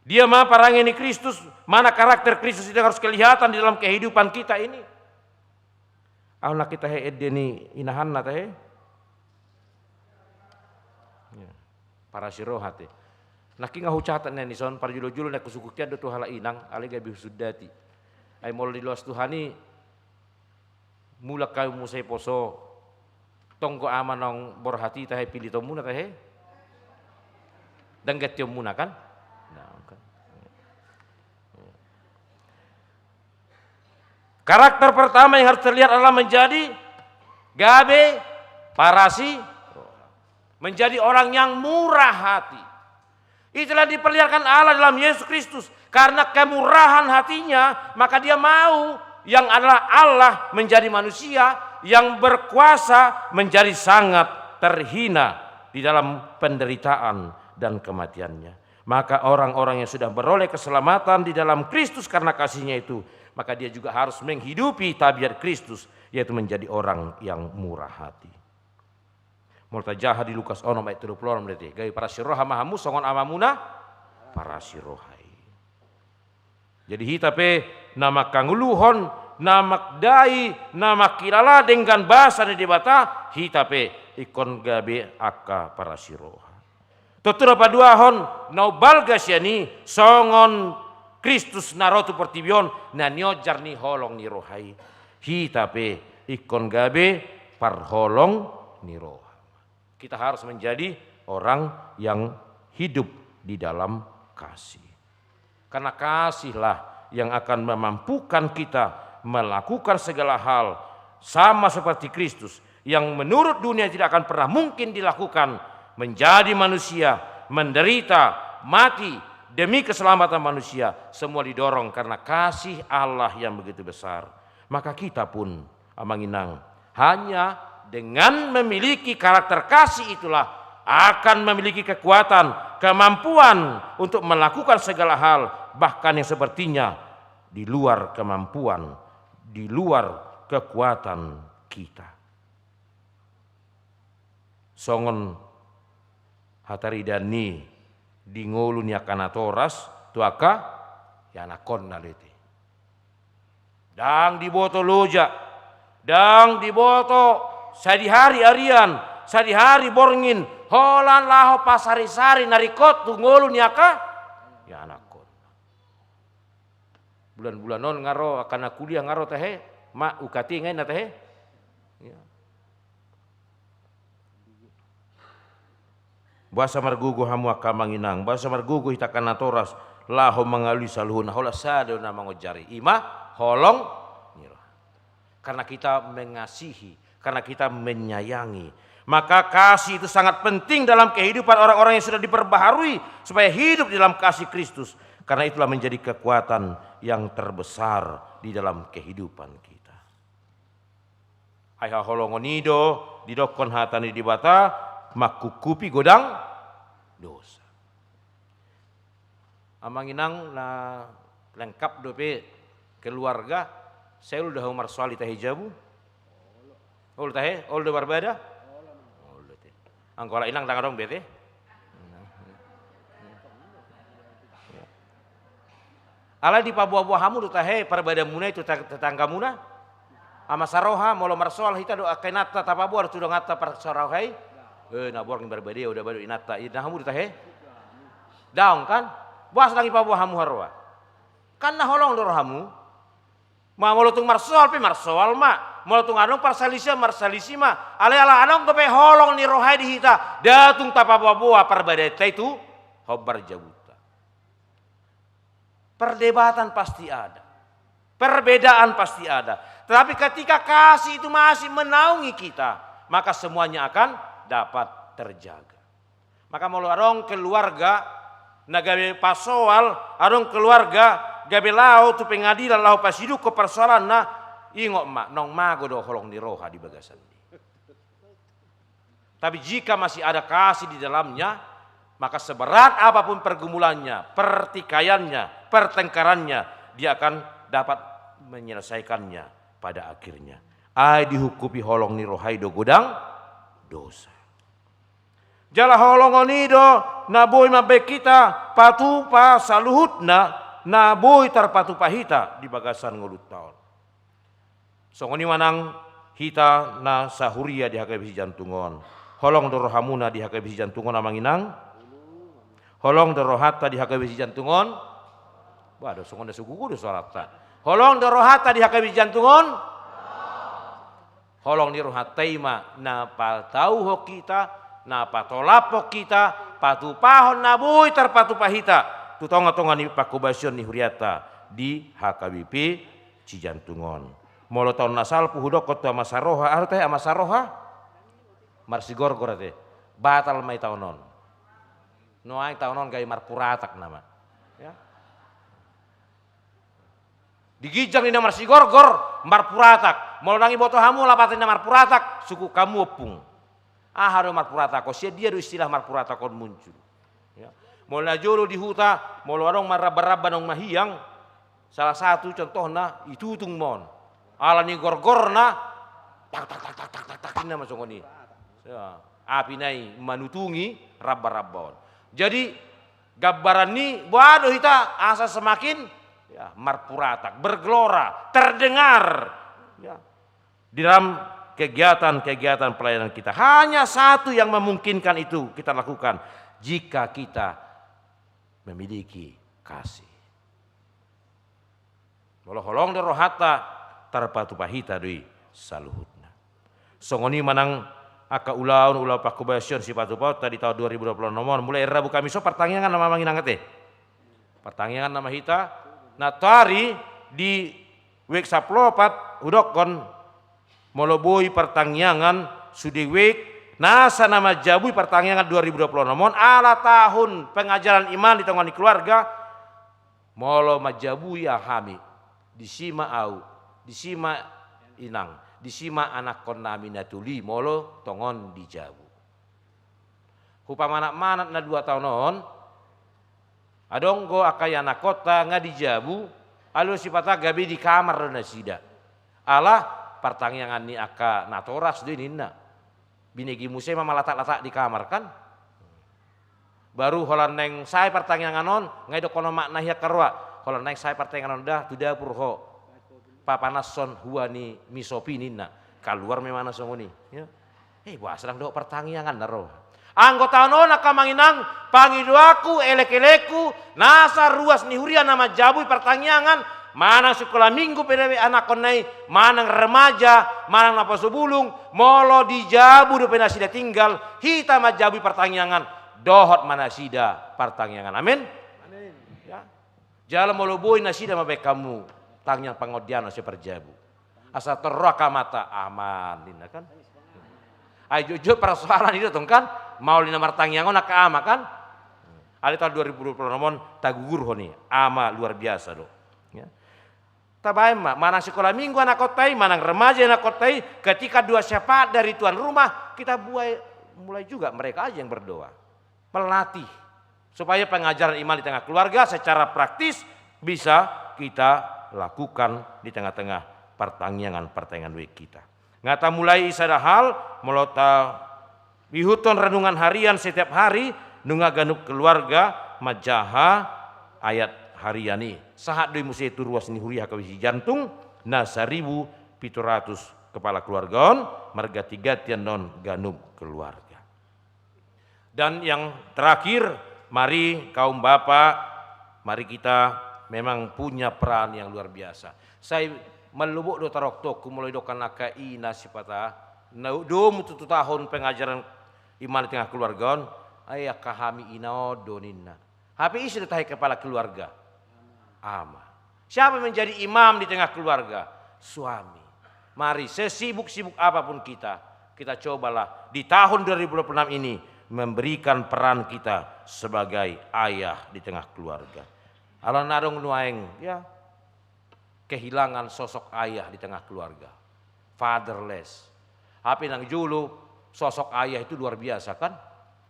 Dia ma parange ni Kristus, mana karakter Kristus itu yang harus kelihatan di dalam kehidupan kita ini. Ahu nangkin tahe ende ni inahanna tahe. Ya. Parasi roha te. Nangkin nga hucatat na i son, parjolo-jolo na husungkun hian do tu halak inang, alai gabe husundati. Ai molo diloas Tuhan i, mulak hamu muse poso, tonggo ama naung borhat i tahe pilitonmuna tahe. Ndang gantionmuna kan? Nah, kan. Karakter pertama yang harus terlihat adalah menjadi gabe parasi, menjadi orang yang murah hati. Itulah diperlihatkan Allah dalam Yesus Kristus. Karena kemurahan hatinya, maka dia mau yang adalah Allah menjadi manusia, yang berkuasa menjadi sangat terhina di dalam penderitaan dan kematiannya. Maka orang-orang yang sudah beroleh keselamatan di dalam Kristus karena kasihnya itu, maka dia juga harus menghidupi tabiat Kristus, yaitu menjadi orang yang murah hati. Molo tajaha di Lukas onom ayat tolu pulu onom, berarti gabe parasi roha ma hamu songon Amamuna parasi roha i. Jadi hita pe na mangkangoluhon, na magdai, na mangkilala denggan basa ni Debata, hita pe ingkon gabe angka parasi roha. Tontu na paduahon, na umbalga sian i songon Kristus na ro tu portibi on, na niojar ni holong ni roha i. Hita pe ingkon gabe parholong ni roha. Kita harus menjadi orang yang hidup di dalam kasih. Karena kasihlah yang akan memampukan kita melakukan segala hal sama seperti Kristus yang menurut dunia tidak akan pernah mungkin dilakukan, menjadi manusia, menderita, mati demi keselamatan manusia, semua didorong karena kasih Allah yang begitu besar. Maka kita pun, Amang Inang, hanya dengan memiliki karakter kasih itulah akan memiliki kekuatan, kemampuan untuk melakukan segala hal, bahkan yang sepertinya di luar kemampuan, di luar kekuatan kita. Songon hataridaan i di ngolu ni angka natoras tu angka ianakhonna do i. Ndang diboto loja, ndang diboto sadihari arian, sadihari borngin, holan laho pasarisari na ringkot tu ngolu ni angka ianakhon. Bulan-bulan on nga ro angka na kuliah nga ro tahe, ma U K T nga inna tahe. Ya. Boasa margogo hamu angka Amang Inang, boasa margogo hita angka natoras, laho mangalului saluhutna, holan sada do na mangonjari, i ma holong ni roha. Karena kita mengasihi, karena kita menyayangi. Maka kasih itu sangat penting dalam kehidupan orang-orang yang sudah diperbaharui supaya hidup di dalam kasih Kristus. Karena itulah menjadi kekuatan yang terbesar di dalam kehidupan kita. Ai haholongon i do didokkon hata ni Debata, mangkungkupi godang dosa. Amang Inang, na lengkap dope keluarga, sai olo do hamu marsoal i tahe jabu? Olo tahe? Olo do marbada? Olo tahe. Anggo halak Inang ndang adong be tahe. Alai dipaboa-boa hamu do tahe parbadaanmuna i tu ta-, tetanggamuna? Ama Saroha, molo marsoal hita do angka inanta tapaboa do tu donganta parsaroha i? Eh, na borngin marbadeo do ba do inanta i, na hamu do tahe? Daong kan? Boasa ndang dipaboa hamu haroa? Kan na holong do rohamu. Ma molo tung marsoal pe marsoal ma, molo tung adong parsalisian marsalisi ma. Alai ala adong dope holong ni roha i di hita, ndang tung tapaboa-boa parbadaanta i tu hombar jabunta. Perdebatan pasti ada. Perbedaan pasti ada. Tetapi ketika kasih itu masih menaungi kita, maka semuanya akan dapat terjaga. Maka molo adong keluarga na gabe pasoal, adong keluarga gabe laho tu pengadilan laho pasidukhon parsoalanna, ingot ma, naung mago do holong ni roha di bagasan i. Tapi jika masih ada kasih di dalamnya, maka seberat apapun pergumulannya, pertikaiannya, pertengkarannya, dia akan dapat menyelesaikannya pada akhirnya. Ai dihungkupi holong ni roha i do godang dosa. Jala holongon i do na boi mambahen hita patupa saluhutna na boi tarpatupa hita di bagasan ngolunta on. Songon i ma nang hita na sahuria di H K B P Sijantung on. Holong do rohamuna di H K B P Sijantung on, Amang Inang? Holong do rohanta di H K B P Sijantung on? Bah, do songon na so gogo do soaranta. Holong do rohanta di H K B P Sijantung on? Holong ni rohanta i ma na patauhon hita, na patolaphon hita, patupahon na boi tarpatupa hita tu tonga-tonga ni panghobasion ni hurianta di H K B P Sijantung on. Molo taon na salpu hudokkon tu Ama Saroha, aha do tahe Ama Saroha? Marsigorgor ate. Batal ma i taon on. Nuaeng taon on gabe marpuratak nama. Ya. Di ginjang ni na marsigorgor, marpuratak. Molo ndang diboto hamu lapatan ni na marpuratak, sungkun hamu ompung. Aha do marpuratak on? Sian dia do istilah marpuratak on muncul? Ya. Molo na jolo di huta, molo adong marramba-ramba naung mahiang, salah satu contohna, ditutung ma on. Ala ni gorgorna, tak, tak, tak, tak, tak, tak, tak, ninna ma songon i. Ya. Api na i manutungi ramba-ramba on. Jadi, gambaran ni boha do hita asa semakin, ya, marpuratak, bergelora, terdengar. Ya. Di dalam kegiatan-kegiatan pelayanan kita. Hanya satu yang memungkinkan itu kita lakukan, jika kita memiliki kasih. Molo holong do rohanta, tarpatupa hita do i saluhutna. Songon i manang angka ulaon, ulaon pangkobasion sipatupaonta di taon dua ribu dua puluh enam on, mulai Rabu Kamis on partangiangan nama amang inang ate. Partangiangan nama hita, nantoari di wijk sampulu opat hudokkon, molo boi partangiangan sude wijk, nasa na manjabui partangiangan dua ribu dua puluh enam on, ala tahun pengajaran iman di tonga ni keluarga, molo manjabui hami, disi ma au, disi ma inang, disi ma anakkonnami na tolu i molo tongon dijabu. Hupamanat-manat na dua taon on, adong do angka ianakkonta nga dijabu, alai sipata gabe di kamar do nasida. Ala partangiangan ni angka natoras do i ninna. Binege muse ma malatak-latak di kamar kan. Baru holan naeng sae partangiangan on, nga didokkon makna hian karoa. Holan naeng sae partangiangan on da, tu dapur ho. Papanashon hua ni misopi ninna. Kaluar memang na songon i. Ya. Eh, boasa ndang dohot partangiangan na ro. Anggo taon on angka amang inang, pangidoanku, elek-elekku, nasa ruas ni huria na manjabui partangiangan, manang sikola minggu pe dope anakkonna i, manang remaja, manang naposo bulung, molo dijabu dope nasida tinggal, hita manjabui partangiangan, dohot ma nasida partangiangan. Amin. Amin. Ya. Jala molo boi nasida mambahen hamu tangiang pangondaion asa parjabu. Asa torroha amanta, aman ninna kan. Ai jotjot persoalan i do tong kan, maol i na martangiang on angka ama kan. Alai taon dua ribu dua puluh enam on tagugurhon i, ama luar biasa do. Ya. Tabahen ma, manang sikola minggu anakkonta i, manang remaja anakkonta i, ketika doa syafaat dari tuan rumah, kita buai mulai juga mereka aja yang berdoa. Melatih supaya pengajaran iman di tengah keluarga secara praktis bisa kita lakukan di tengah-tengah partangiangan-partangiangan wijk kita. Nga tamulai i sada hal, molo taihuthon renungan harian setiap hari, nunga ganup keluarga manjaha ayat harian i. Sahat do i muse tu ruas ni huria H K B S I Jantung, na saribu pitu ratus kepala keluarga on, marganti-ganti annon ganup keluarga. Dan yang terakhir, mari kaum bapak, mari kita memang punya peran yang luar biasa. Sai mallobok do taroktokku molo didok angka ina sipata, na domu tutu tahun pengajaran iman di tengah keluarga on, ai angka hami ina on do ninna. Hape ise do tahe kepala keluarga? Ama. Siapa menjadi imam di tengah keluarga? Suami. Mari, sesibuk-sibuk apapun kita, kita cobalah di tahun dua ribu dua puluh enam ini memberikan peran kita sebagai ayah di tengah keluarga. Ala na adong nuaeng, ya, kehilangan sosok ayah di tengah keluarga. Fatherless. Hape na jolo sosok ayah itu luar biasa kan?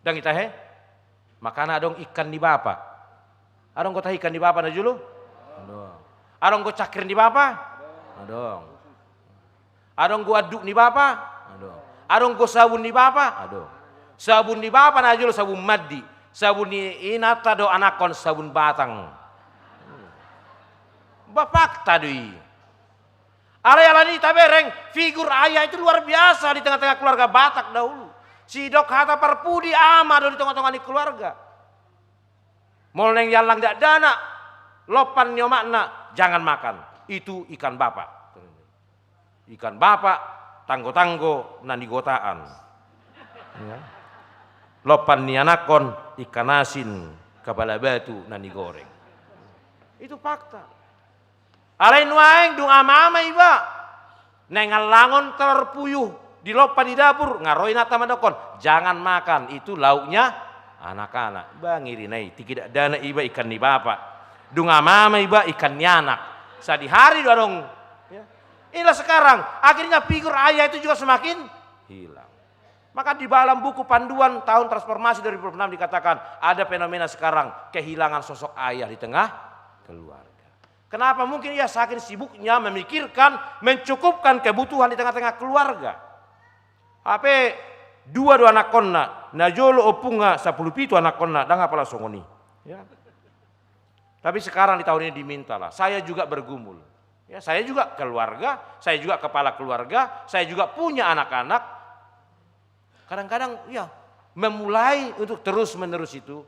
Ndang i tahe? Makana adong ikan ni bapa. Adong do tahe ikan ni bapa na jolo? Adong. Adong do cangkir ni bapa? Adong. Adong do anduk ni bapa? Adong. Adong do sabun ni bapa? Adong. Sabun ni bapa na jolo sabun mandi. Sabun ni inanta dohot anakkon sabun batang. Ba fakta do i. Alai ala ni i tabereng, figur ayah itu luar biasa di tengah-tengah keluarga Batak dahulu. Sidok hata parpudi ama do di tengah-tengah ni keluarga. Molo naeng diallang dakdanak, lompan ni omakna, jangan makan. Itu ikan bapak. Ikan bapak, tanggo-tanggo na nigotaan. Ya. Lompan ni anakkon, ikan asin, kepala batu na nigoreng. Itu fakta. Alai nuaeng dung ama-ama iba. Naeng allangon telor puyuh dilompa di dapur, nga ro inanta mandokkon, "Jangan makan, itu lauknya anak-anak." Ba ngeri na i, tingki dakdanak iba ikan ni bapa. Dung amama iba ikan ni anak. Sadihari do adong. Ya. Inilah sekarang, akhirnya figur ayah itu juga semakin hilang. Maka di dalam buku panduan tahun transformasi dua ribu dua puluh enam dikatakan, ada fenomena sekarang, kehilangan sosok ayah di tengah keluarga. Kenapa? Mungkin ia saking sibuknya memikirkan, mencukupkan kebutuhan di tengah-tengah keluarga. Hape dua do anakkonna, na jolo ompungna sampulu pitu anakkonna, ndang apala songon i. Ya. Tapi sekarang di tahun ini dimintalah, saya juga bergumul. Ya, saya juga keluarga, saya juga kepala keluarga, saya juga punya anak-anak. Kadang-kadang, ya, memulai untuk terus-menerus itu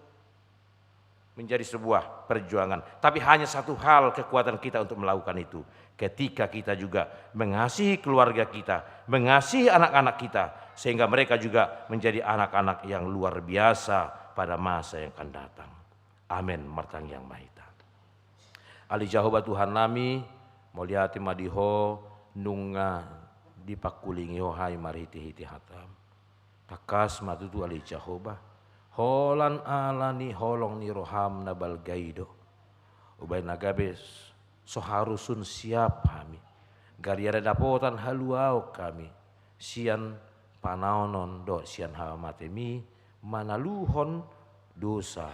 menjadi sebuah perjuangan. Tapi hanya satu hal kekuatan kita untuk melakukan itu. Ketika kita juga mengasihi keluarga kita, mengasihi anak-anak kita, sehingga mereka juga menjadi anak-anak yang luar biasa pada masa yang akan datang. Amen. Martangiang ma hita. Ale Jahowa Tuhannami, mauliate ma di Ho, nunga dipangkulingi Ho hami marhite-hite hataM. Tangkas ma tutu ale Jahowa, holan ala ni holong ni rohaM na balga i do. Umbahen na gabe so haru sun siap hami. Gariada dapotan haluaon hami. Sian panaonon dohot sian hamateanMi manaluhon dosa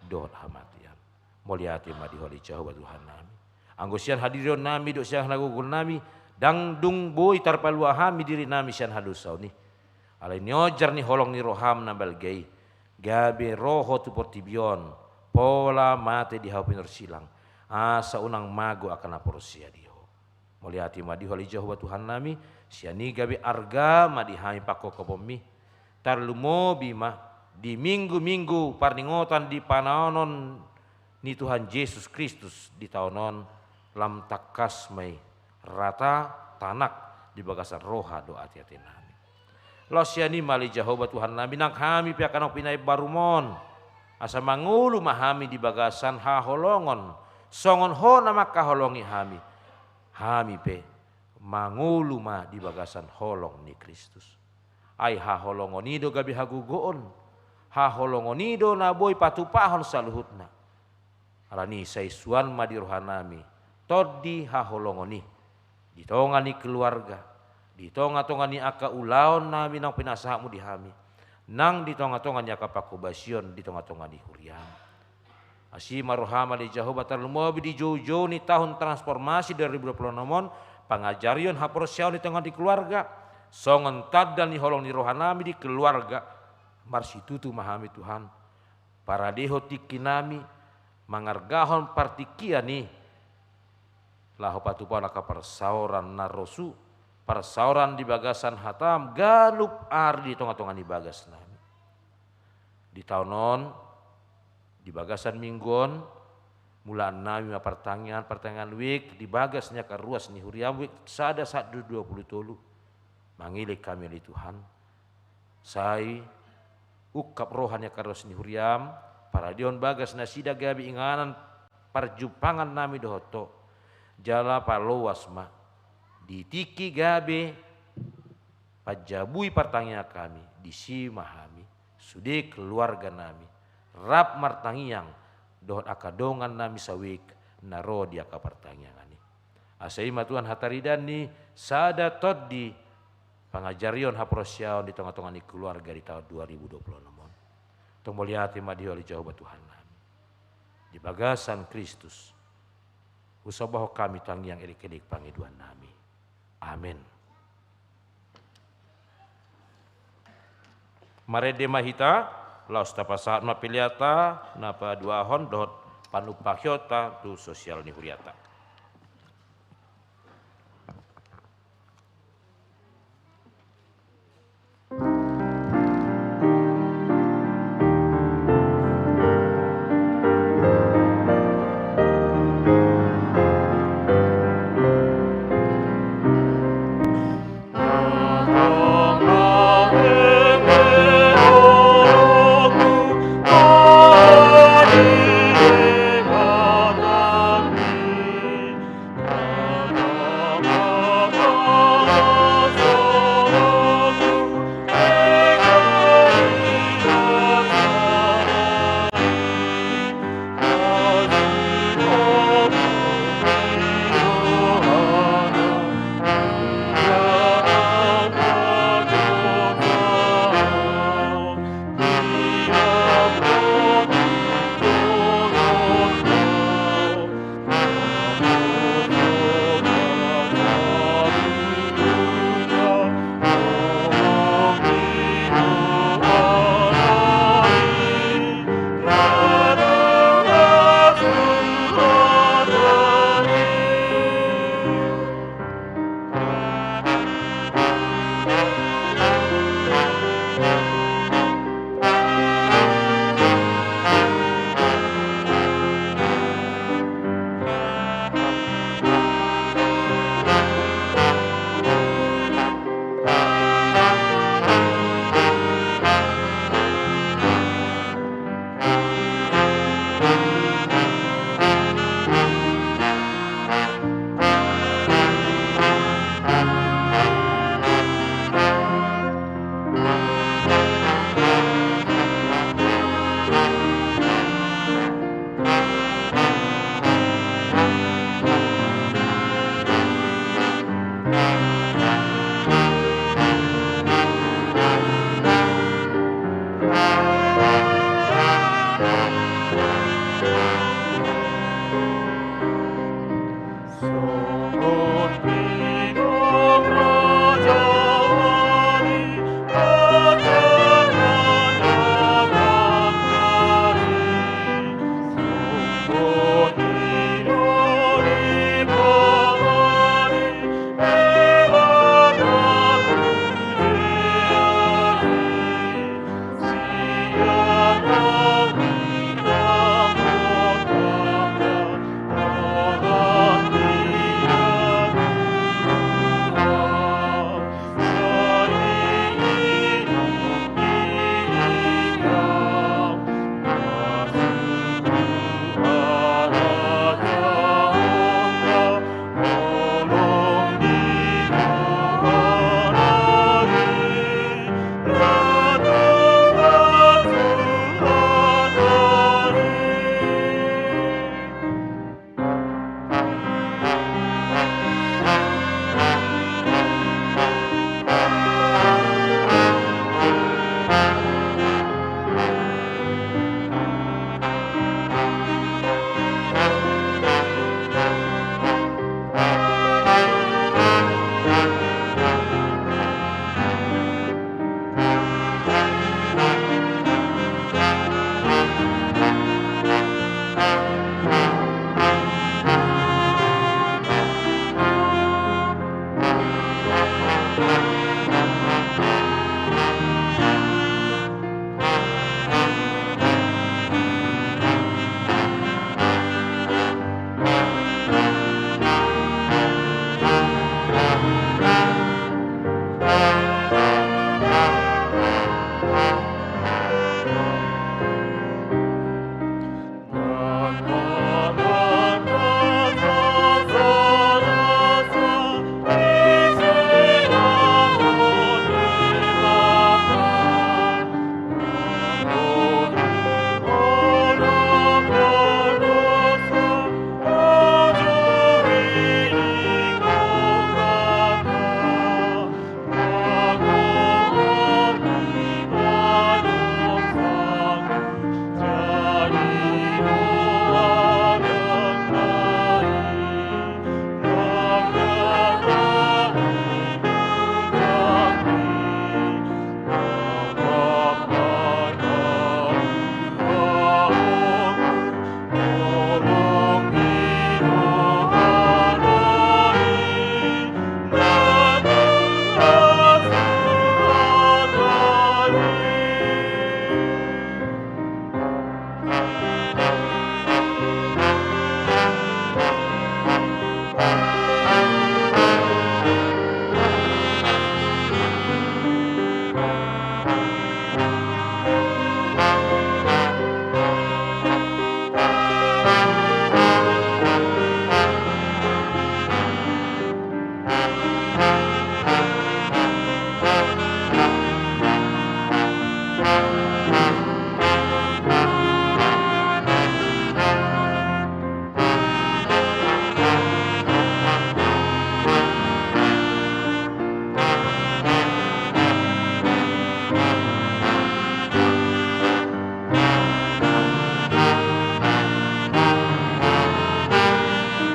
dohot hamatean. Mauliate ma di Ho ale Jahowa Tuhannami. Anggo sian hadirionnami dohot sian hagogoonnami, ndang dung boi tarpalua hami dirinami sian hadosaon i. Alai niojar ni holong ni rohaM na balga i, gabe ro Ho tu portibi on, pola mate di hau pinorsilang, asa unang mago angka na porsea di Ho. Mauliate ma di Ho ale Jahowa Tuhannami, sian i gabe arga ma di hami pangkophopon-Mi. Tarlumobi ma di minggu-minggu parningotan di panaonon ni Tuhan Jesus Kristus di taon on, lam tangkas ma i rata tanak di bagasan roha dohot ateatenami. Laos sian i ma ale Jahowa Tuhannami, nang hami pe angka na pinaimbaruM on, asa mangolu ma hami di bagasan haholongon, songon Ho na mangkaholongi hami. Hami pe mangolu ma di bagasan holong ni Kristus. Ai haholongon i do gabe hagogoon, haholongon i do na boi patupahon saluhutna. Alani i sai suan ma di rohanami tondi haholongon i, di tonga ni keluarga, di tonga-tonga ni angka ulaonnami naung pinasahatMu di hami, nang di tonga-tonga ni angka panghobasion di tonga-tonga ni huriaM. Asi ma rohaM ale Jahowa, tarlumobi di joujou ni tahun transformasi dua ribu dua puluh enam on, pangajarion haporseaon di tonga ni keluarga, songon tanda ni holong ni rohanami di keluarga. Marsitutu ma hami Tuhan, paradehon tingkinami, mangargahon partingkian i, laho patupahon angka parsaoran na rosu, parsaoran di bagasan hataM, ganup ari di tonga-tonga ni bagasnami. Di taon on, di bagasan minggu on, mulaannami ma partangiangan, partangiangan wijk di bagas ni angka ruas ni huriaM, wijk sada sahat tu dua puluh tolu. Mangelek hami ale Tuhan, sai ungkap roha ni angka ruas ni huriaM, paradehon bagas nasida gabe inganan parjumpangannami dohot Ho, jala paloas ma di tingki gabe panjabui partangiangan hami, disi ma hami, sude keluarganami, rap martangiang dohot angka dongannami sawijk na ro di angka partangiangan i. Asa i ma Tuhan hataridaan ni sada tondi pangajarion haporseaon di tonga-tonga ni keluarga di taon dua ribu dua puluh enam on. Tong mauliate ma di Ho ale Jahowa Tuhannami. Di bagasan Kristus, husomba hami tangiang elek-elek pangidoannami. Amen. Marende ma hita, laos tapasahat ma peleanta na paduahon dohot panumpahionta tu sosial ni hurianta.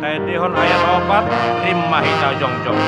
Taendehon ayat opat, rim ma hita jongjong.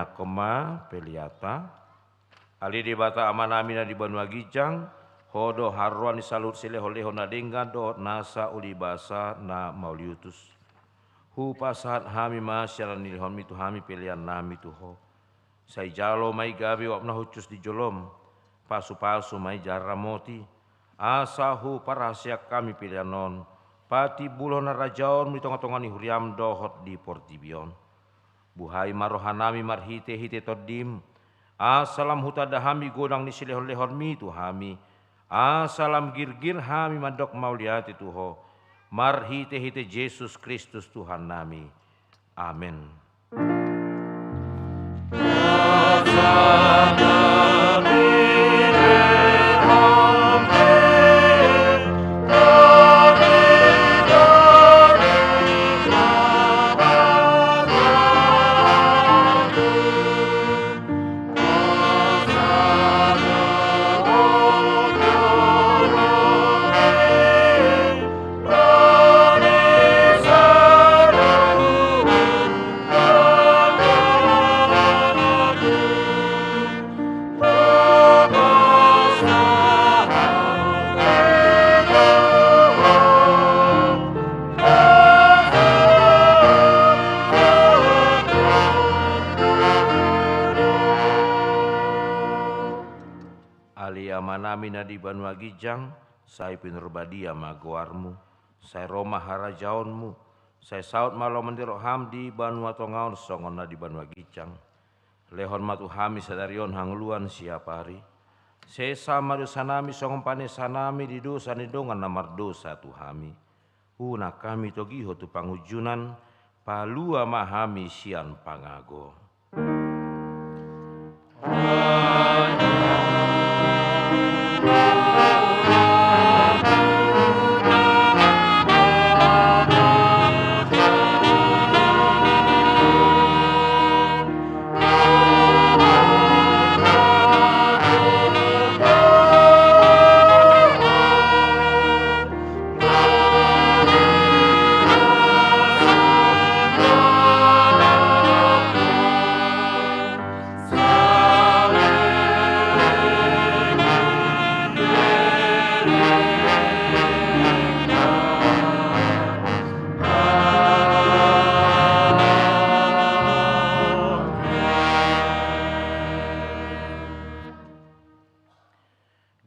Angkon ma peleanta. Ale Debata Amanami na di banua ginjang, Ho do haroroan ni saluhut silehonlehon na denggan dohot nasa ulibasa na mauliutus. Hupasahat hami ma siala ni lehonmi tu hami peleannami tu Ho. Sai jalo ma i gabe uap na hushus di jolom, pasupasu ma i jala ramoti, asa huparhaseang hami pelean on patimbulhon harajaonmu di tongatonga ni huriam dohot di portibi on. Buhai ma rohanami marhitehite Tondim, asa lam hutanda hami godang ni silehonlehonmi tu hami, asa lam girgir hami mandok mauliate tu Ho, marhitehite Jesus Kristus Tuhannami. Amen. Ale Amanami na di banua ginjang, sai pinarbadia ma goarmu, sai ro ma harajaonmu, sai saut ma lomo ni roham di banua tonga on songon na di banua ginjang. Lehon ma tu hami sadari on hangoluan siapari. Sesa ma dosanami songon panesanami di dosa ni dongan na mardosa tu hami. Unang hami togihon tu pangunjunan, palua ma hami sian pangago.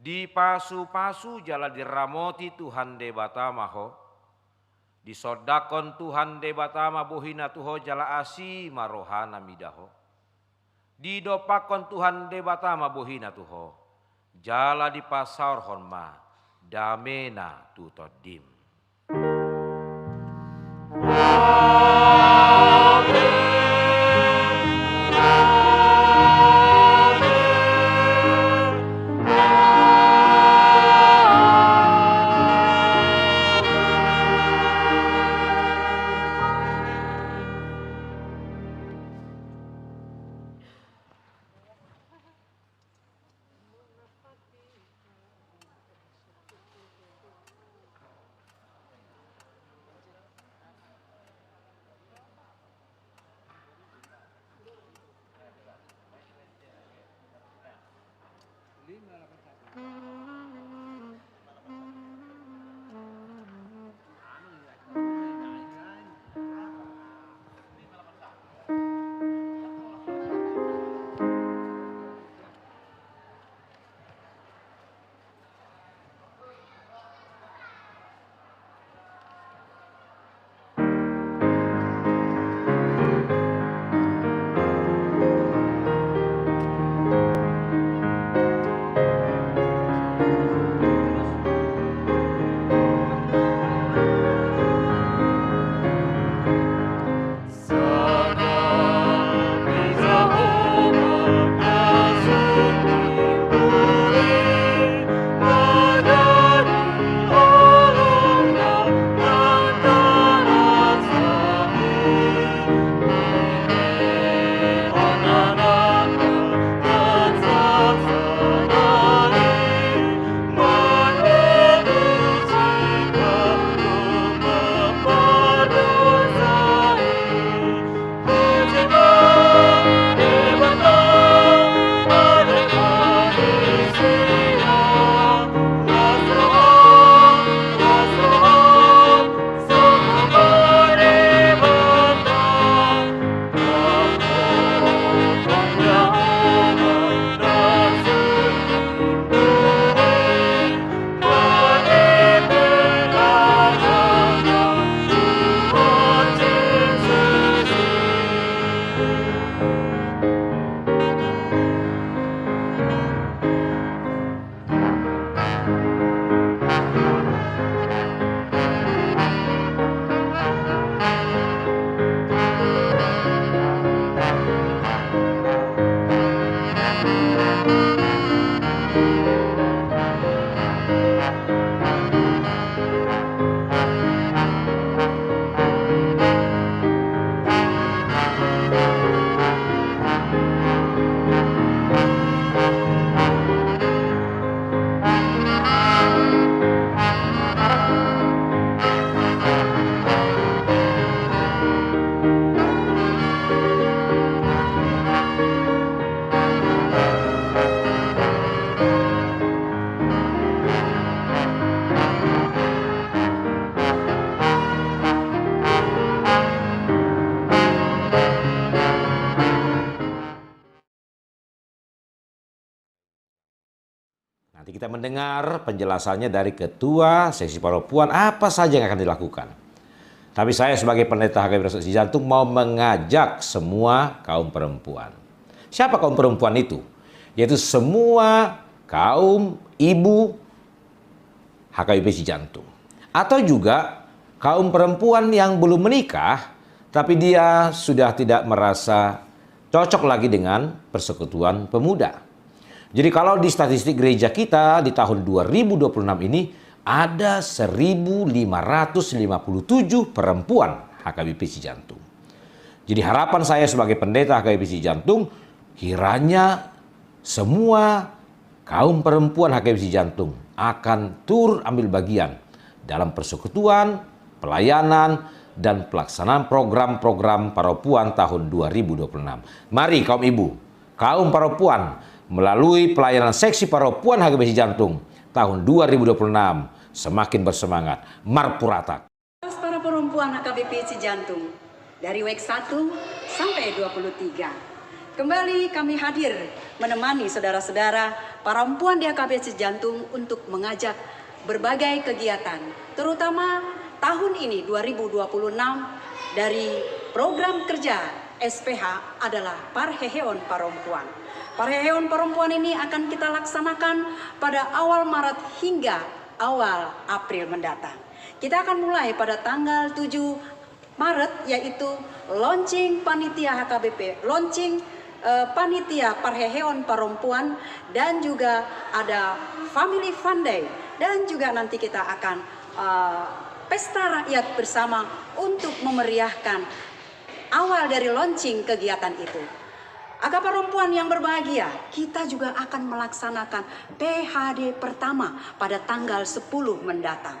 Dipasupasu jala diramoti Tuhan Debata ma ho. Disondangkon Tuhan Debata ma bohina tu ho jala asi ma rohana mida ho. Didompakkon Tuhan Debata ma bohina tu ho, jala dipasaorhon ma damena tu tondim. Kita mendengar penjelasannya dari ketua seksi parompuan, apa saja yang akan dilakukan. Tapi saya sebagai pendeta H K B P P Sijantung mau mengajak semua kaum perempuan. Siapa kaum perempuan itu? Yaitu semua kaum ibu H K B P Sijantung. Atau juga kaum perempuan yang belum menikah, tapi dia sudah tidak merasa cocok lagi dengan persekutuan pemuda. Jadi kalau di statistik gereja kita di tahun dua ribu dua puluh enam ini ada seribu lima ratus lima puluh tujuh perempuan H K B P Sijantung. Jadi harapan saya sebagai pendeta H K B P Sijantung, kiranya semua kaum perempuan H K B P Sijantung akan turut ambil bagian dalam persekutuan, pelayanan, dan pelaksanaan program-program parompuan tahun dua ribu dua puluh enam. Mari kaum ibu, kaum parompuan, melalui pelayanan seksi parompuan H K B P Sijantung tahun dua ribu dua puluh enam semakin bersemangat. Marpuratak. Para perempuan H K B P Sijantung dari WEK satu sampai dua puluh tiga. Kembali kami hadir menemani saudara-saudara perempuan di H K B P Sijantung untuk mengajak berbagai kegiatan, terutama tahun ini dua ribu dua puluh enam dari program kerja S P H adalah Parheheon Parompuan. Parheheon Parompuan ini akan kita laksanakan pada awal Maret hingga awal April mendatang. Kita akan mulai pada tanggal tujuh Maret, yaitu launching panitia H K B P, launching eh, panitia Parheheon Parompuan, dan juga ada Family Fun Day, dan juga nanti kita akan eh, pesta rakyat bersama untuk memeriahkan awal dari launching kegiatan itu. Aga parompuan yang berbahagia, kita juga akan melaksanakan P H D pertama pada tanggal sepuluh mendatang.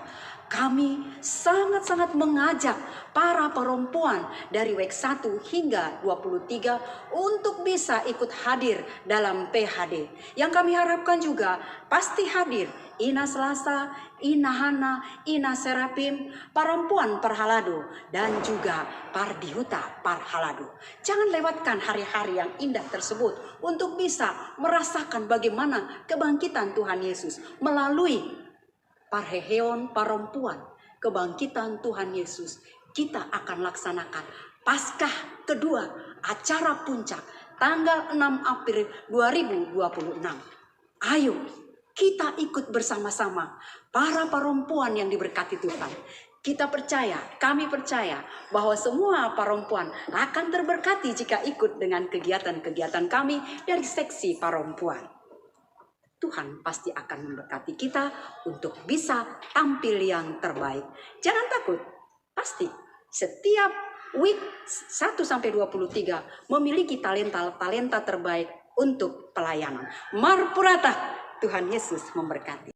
Kami sangat-sangat mengajak para perempuan dari WEK satu hingga dua puluh tiga untuk bisa ikut hadir dalam P H D. Yang kami harapkan juga pasti hadir Ina Selasa, Ina Hana, Ina Serapim, perempuan Parhalado, dan juga Pardihuta Parhalado. Jangan lewatkan hari-hari yang indah tersebut untuk bisa merasakan bagaimana kebangkitan Tuhan Yesus melalui Parheheon Parompuan, kebangkitan Tuhan Yesus. Kita akan laksanakan Paskah kedua, acara puncak, tanggal enam April dua ribu dua puluh enam. Ayo, kita ikut bersama-sama para perempuan yang diberkati Tuhan. Kita percaya, kami percaya bahwa semua perempuan akan terberkati jika ikut dengan kegiatan-kegiatan kami dari seksi perempuan. Tuhan pasti akan memberkati kita untuk bisa tampil yang terbaik. Jangan takut, pasti setiap WEK satu sampai dua puluh tiga memiliki talenta-talenta terbaik untuk pelayanan. Marpuratak, Tuhan Yesus memberkati.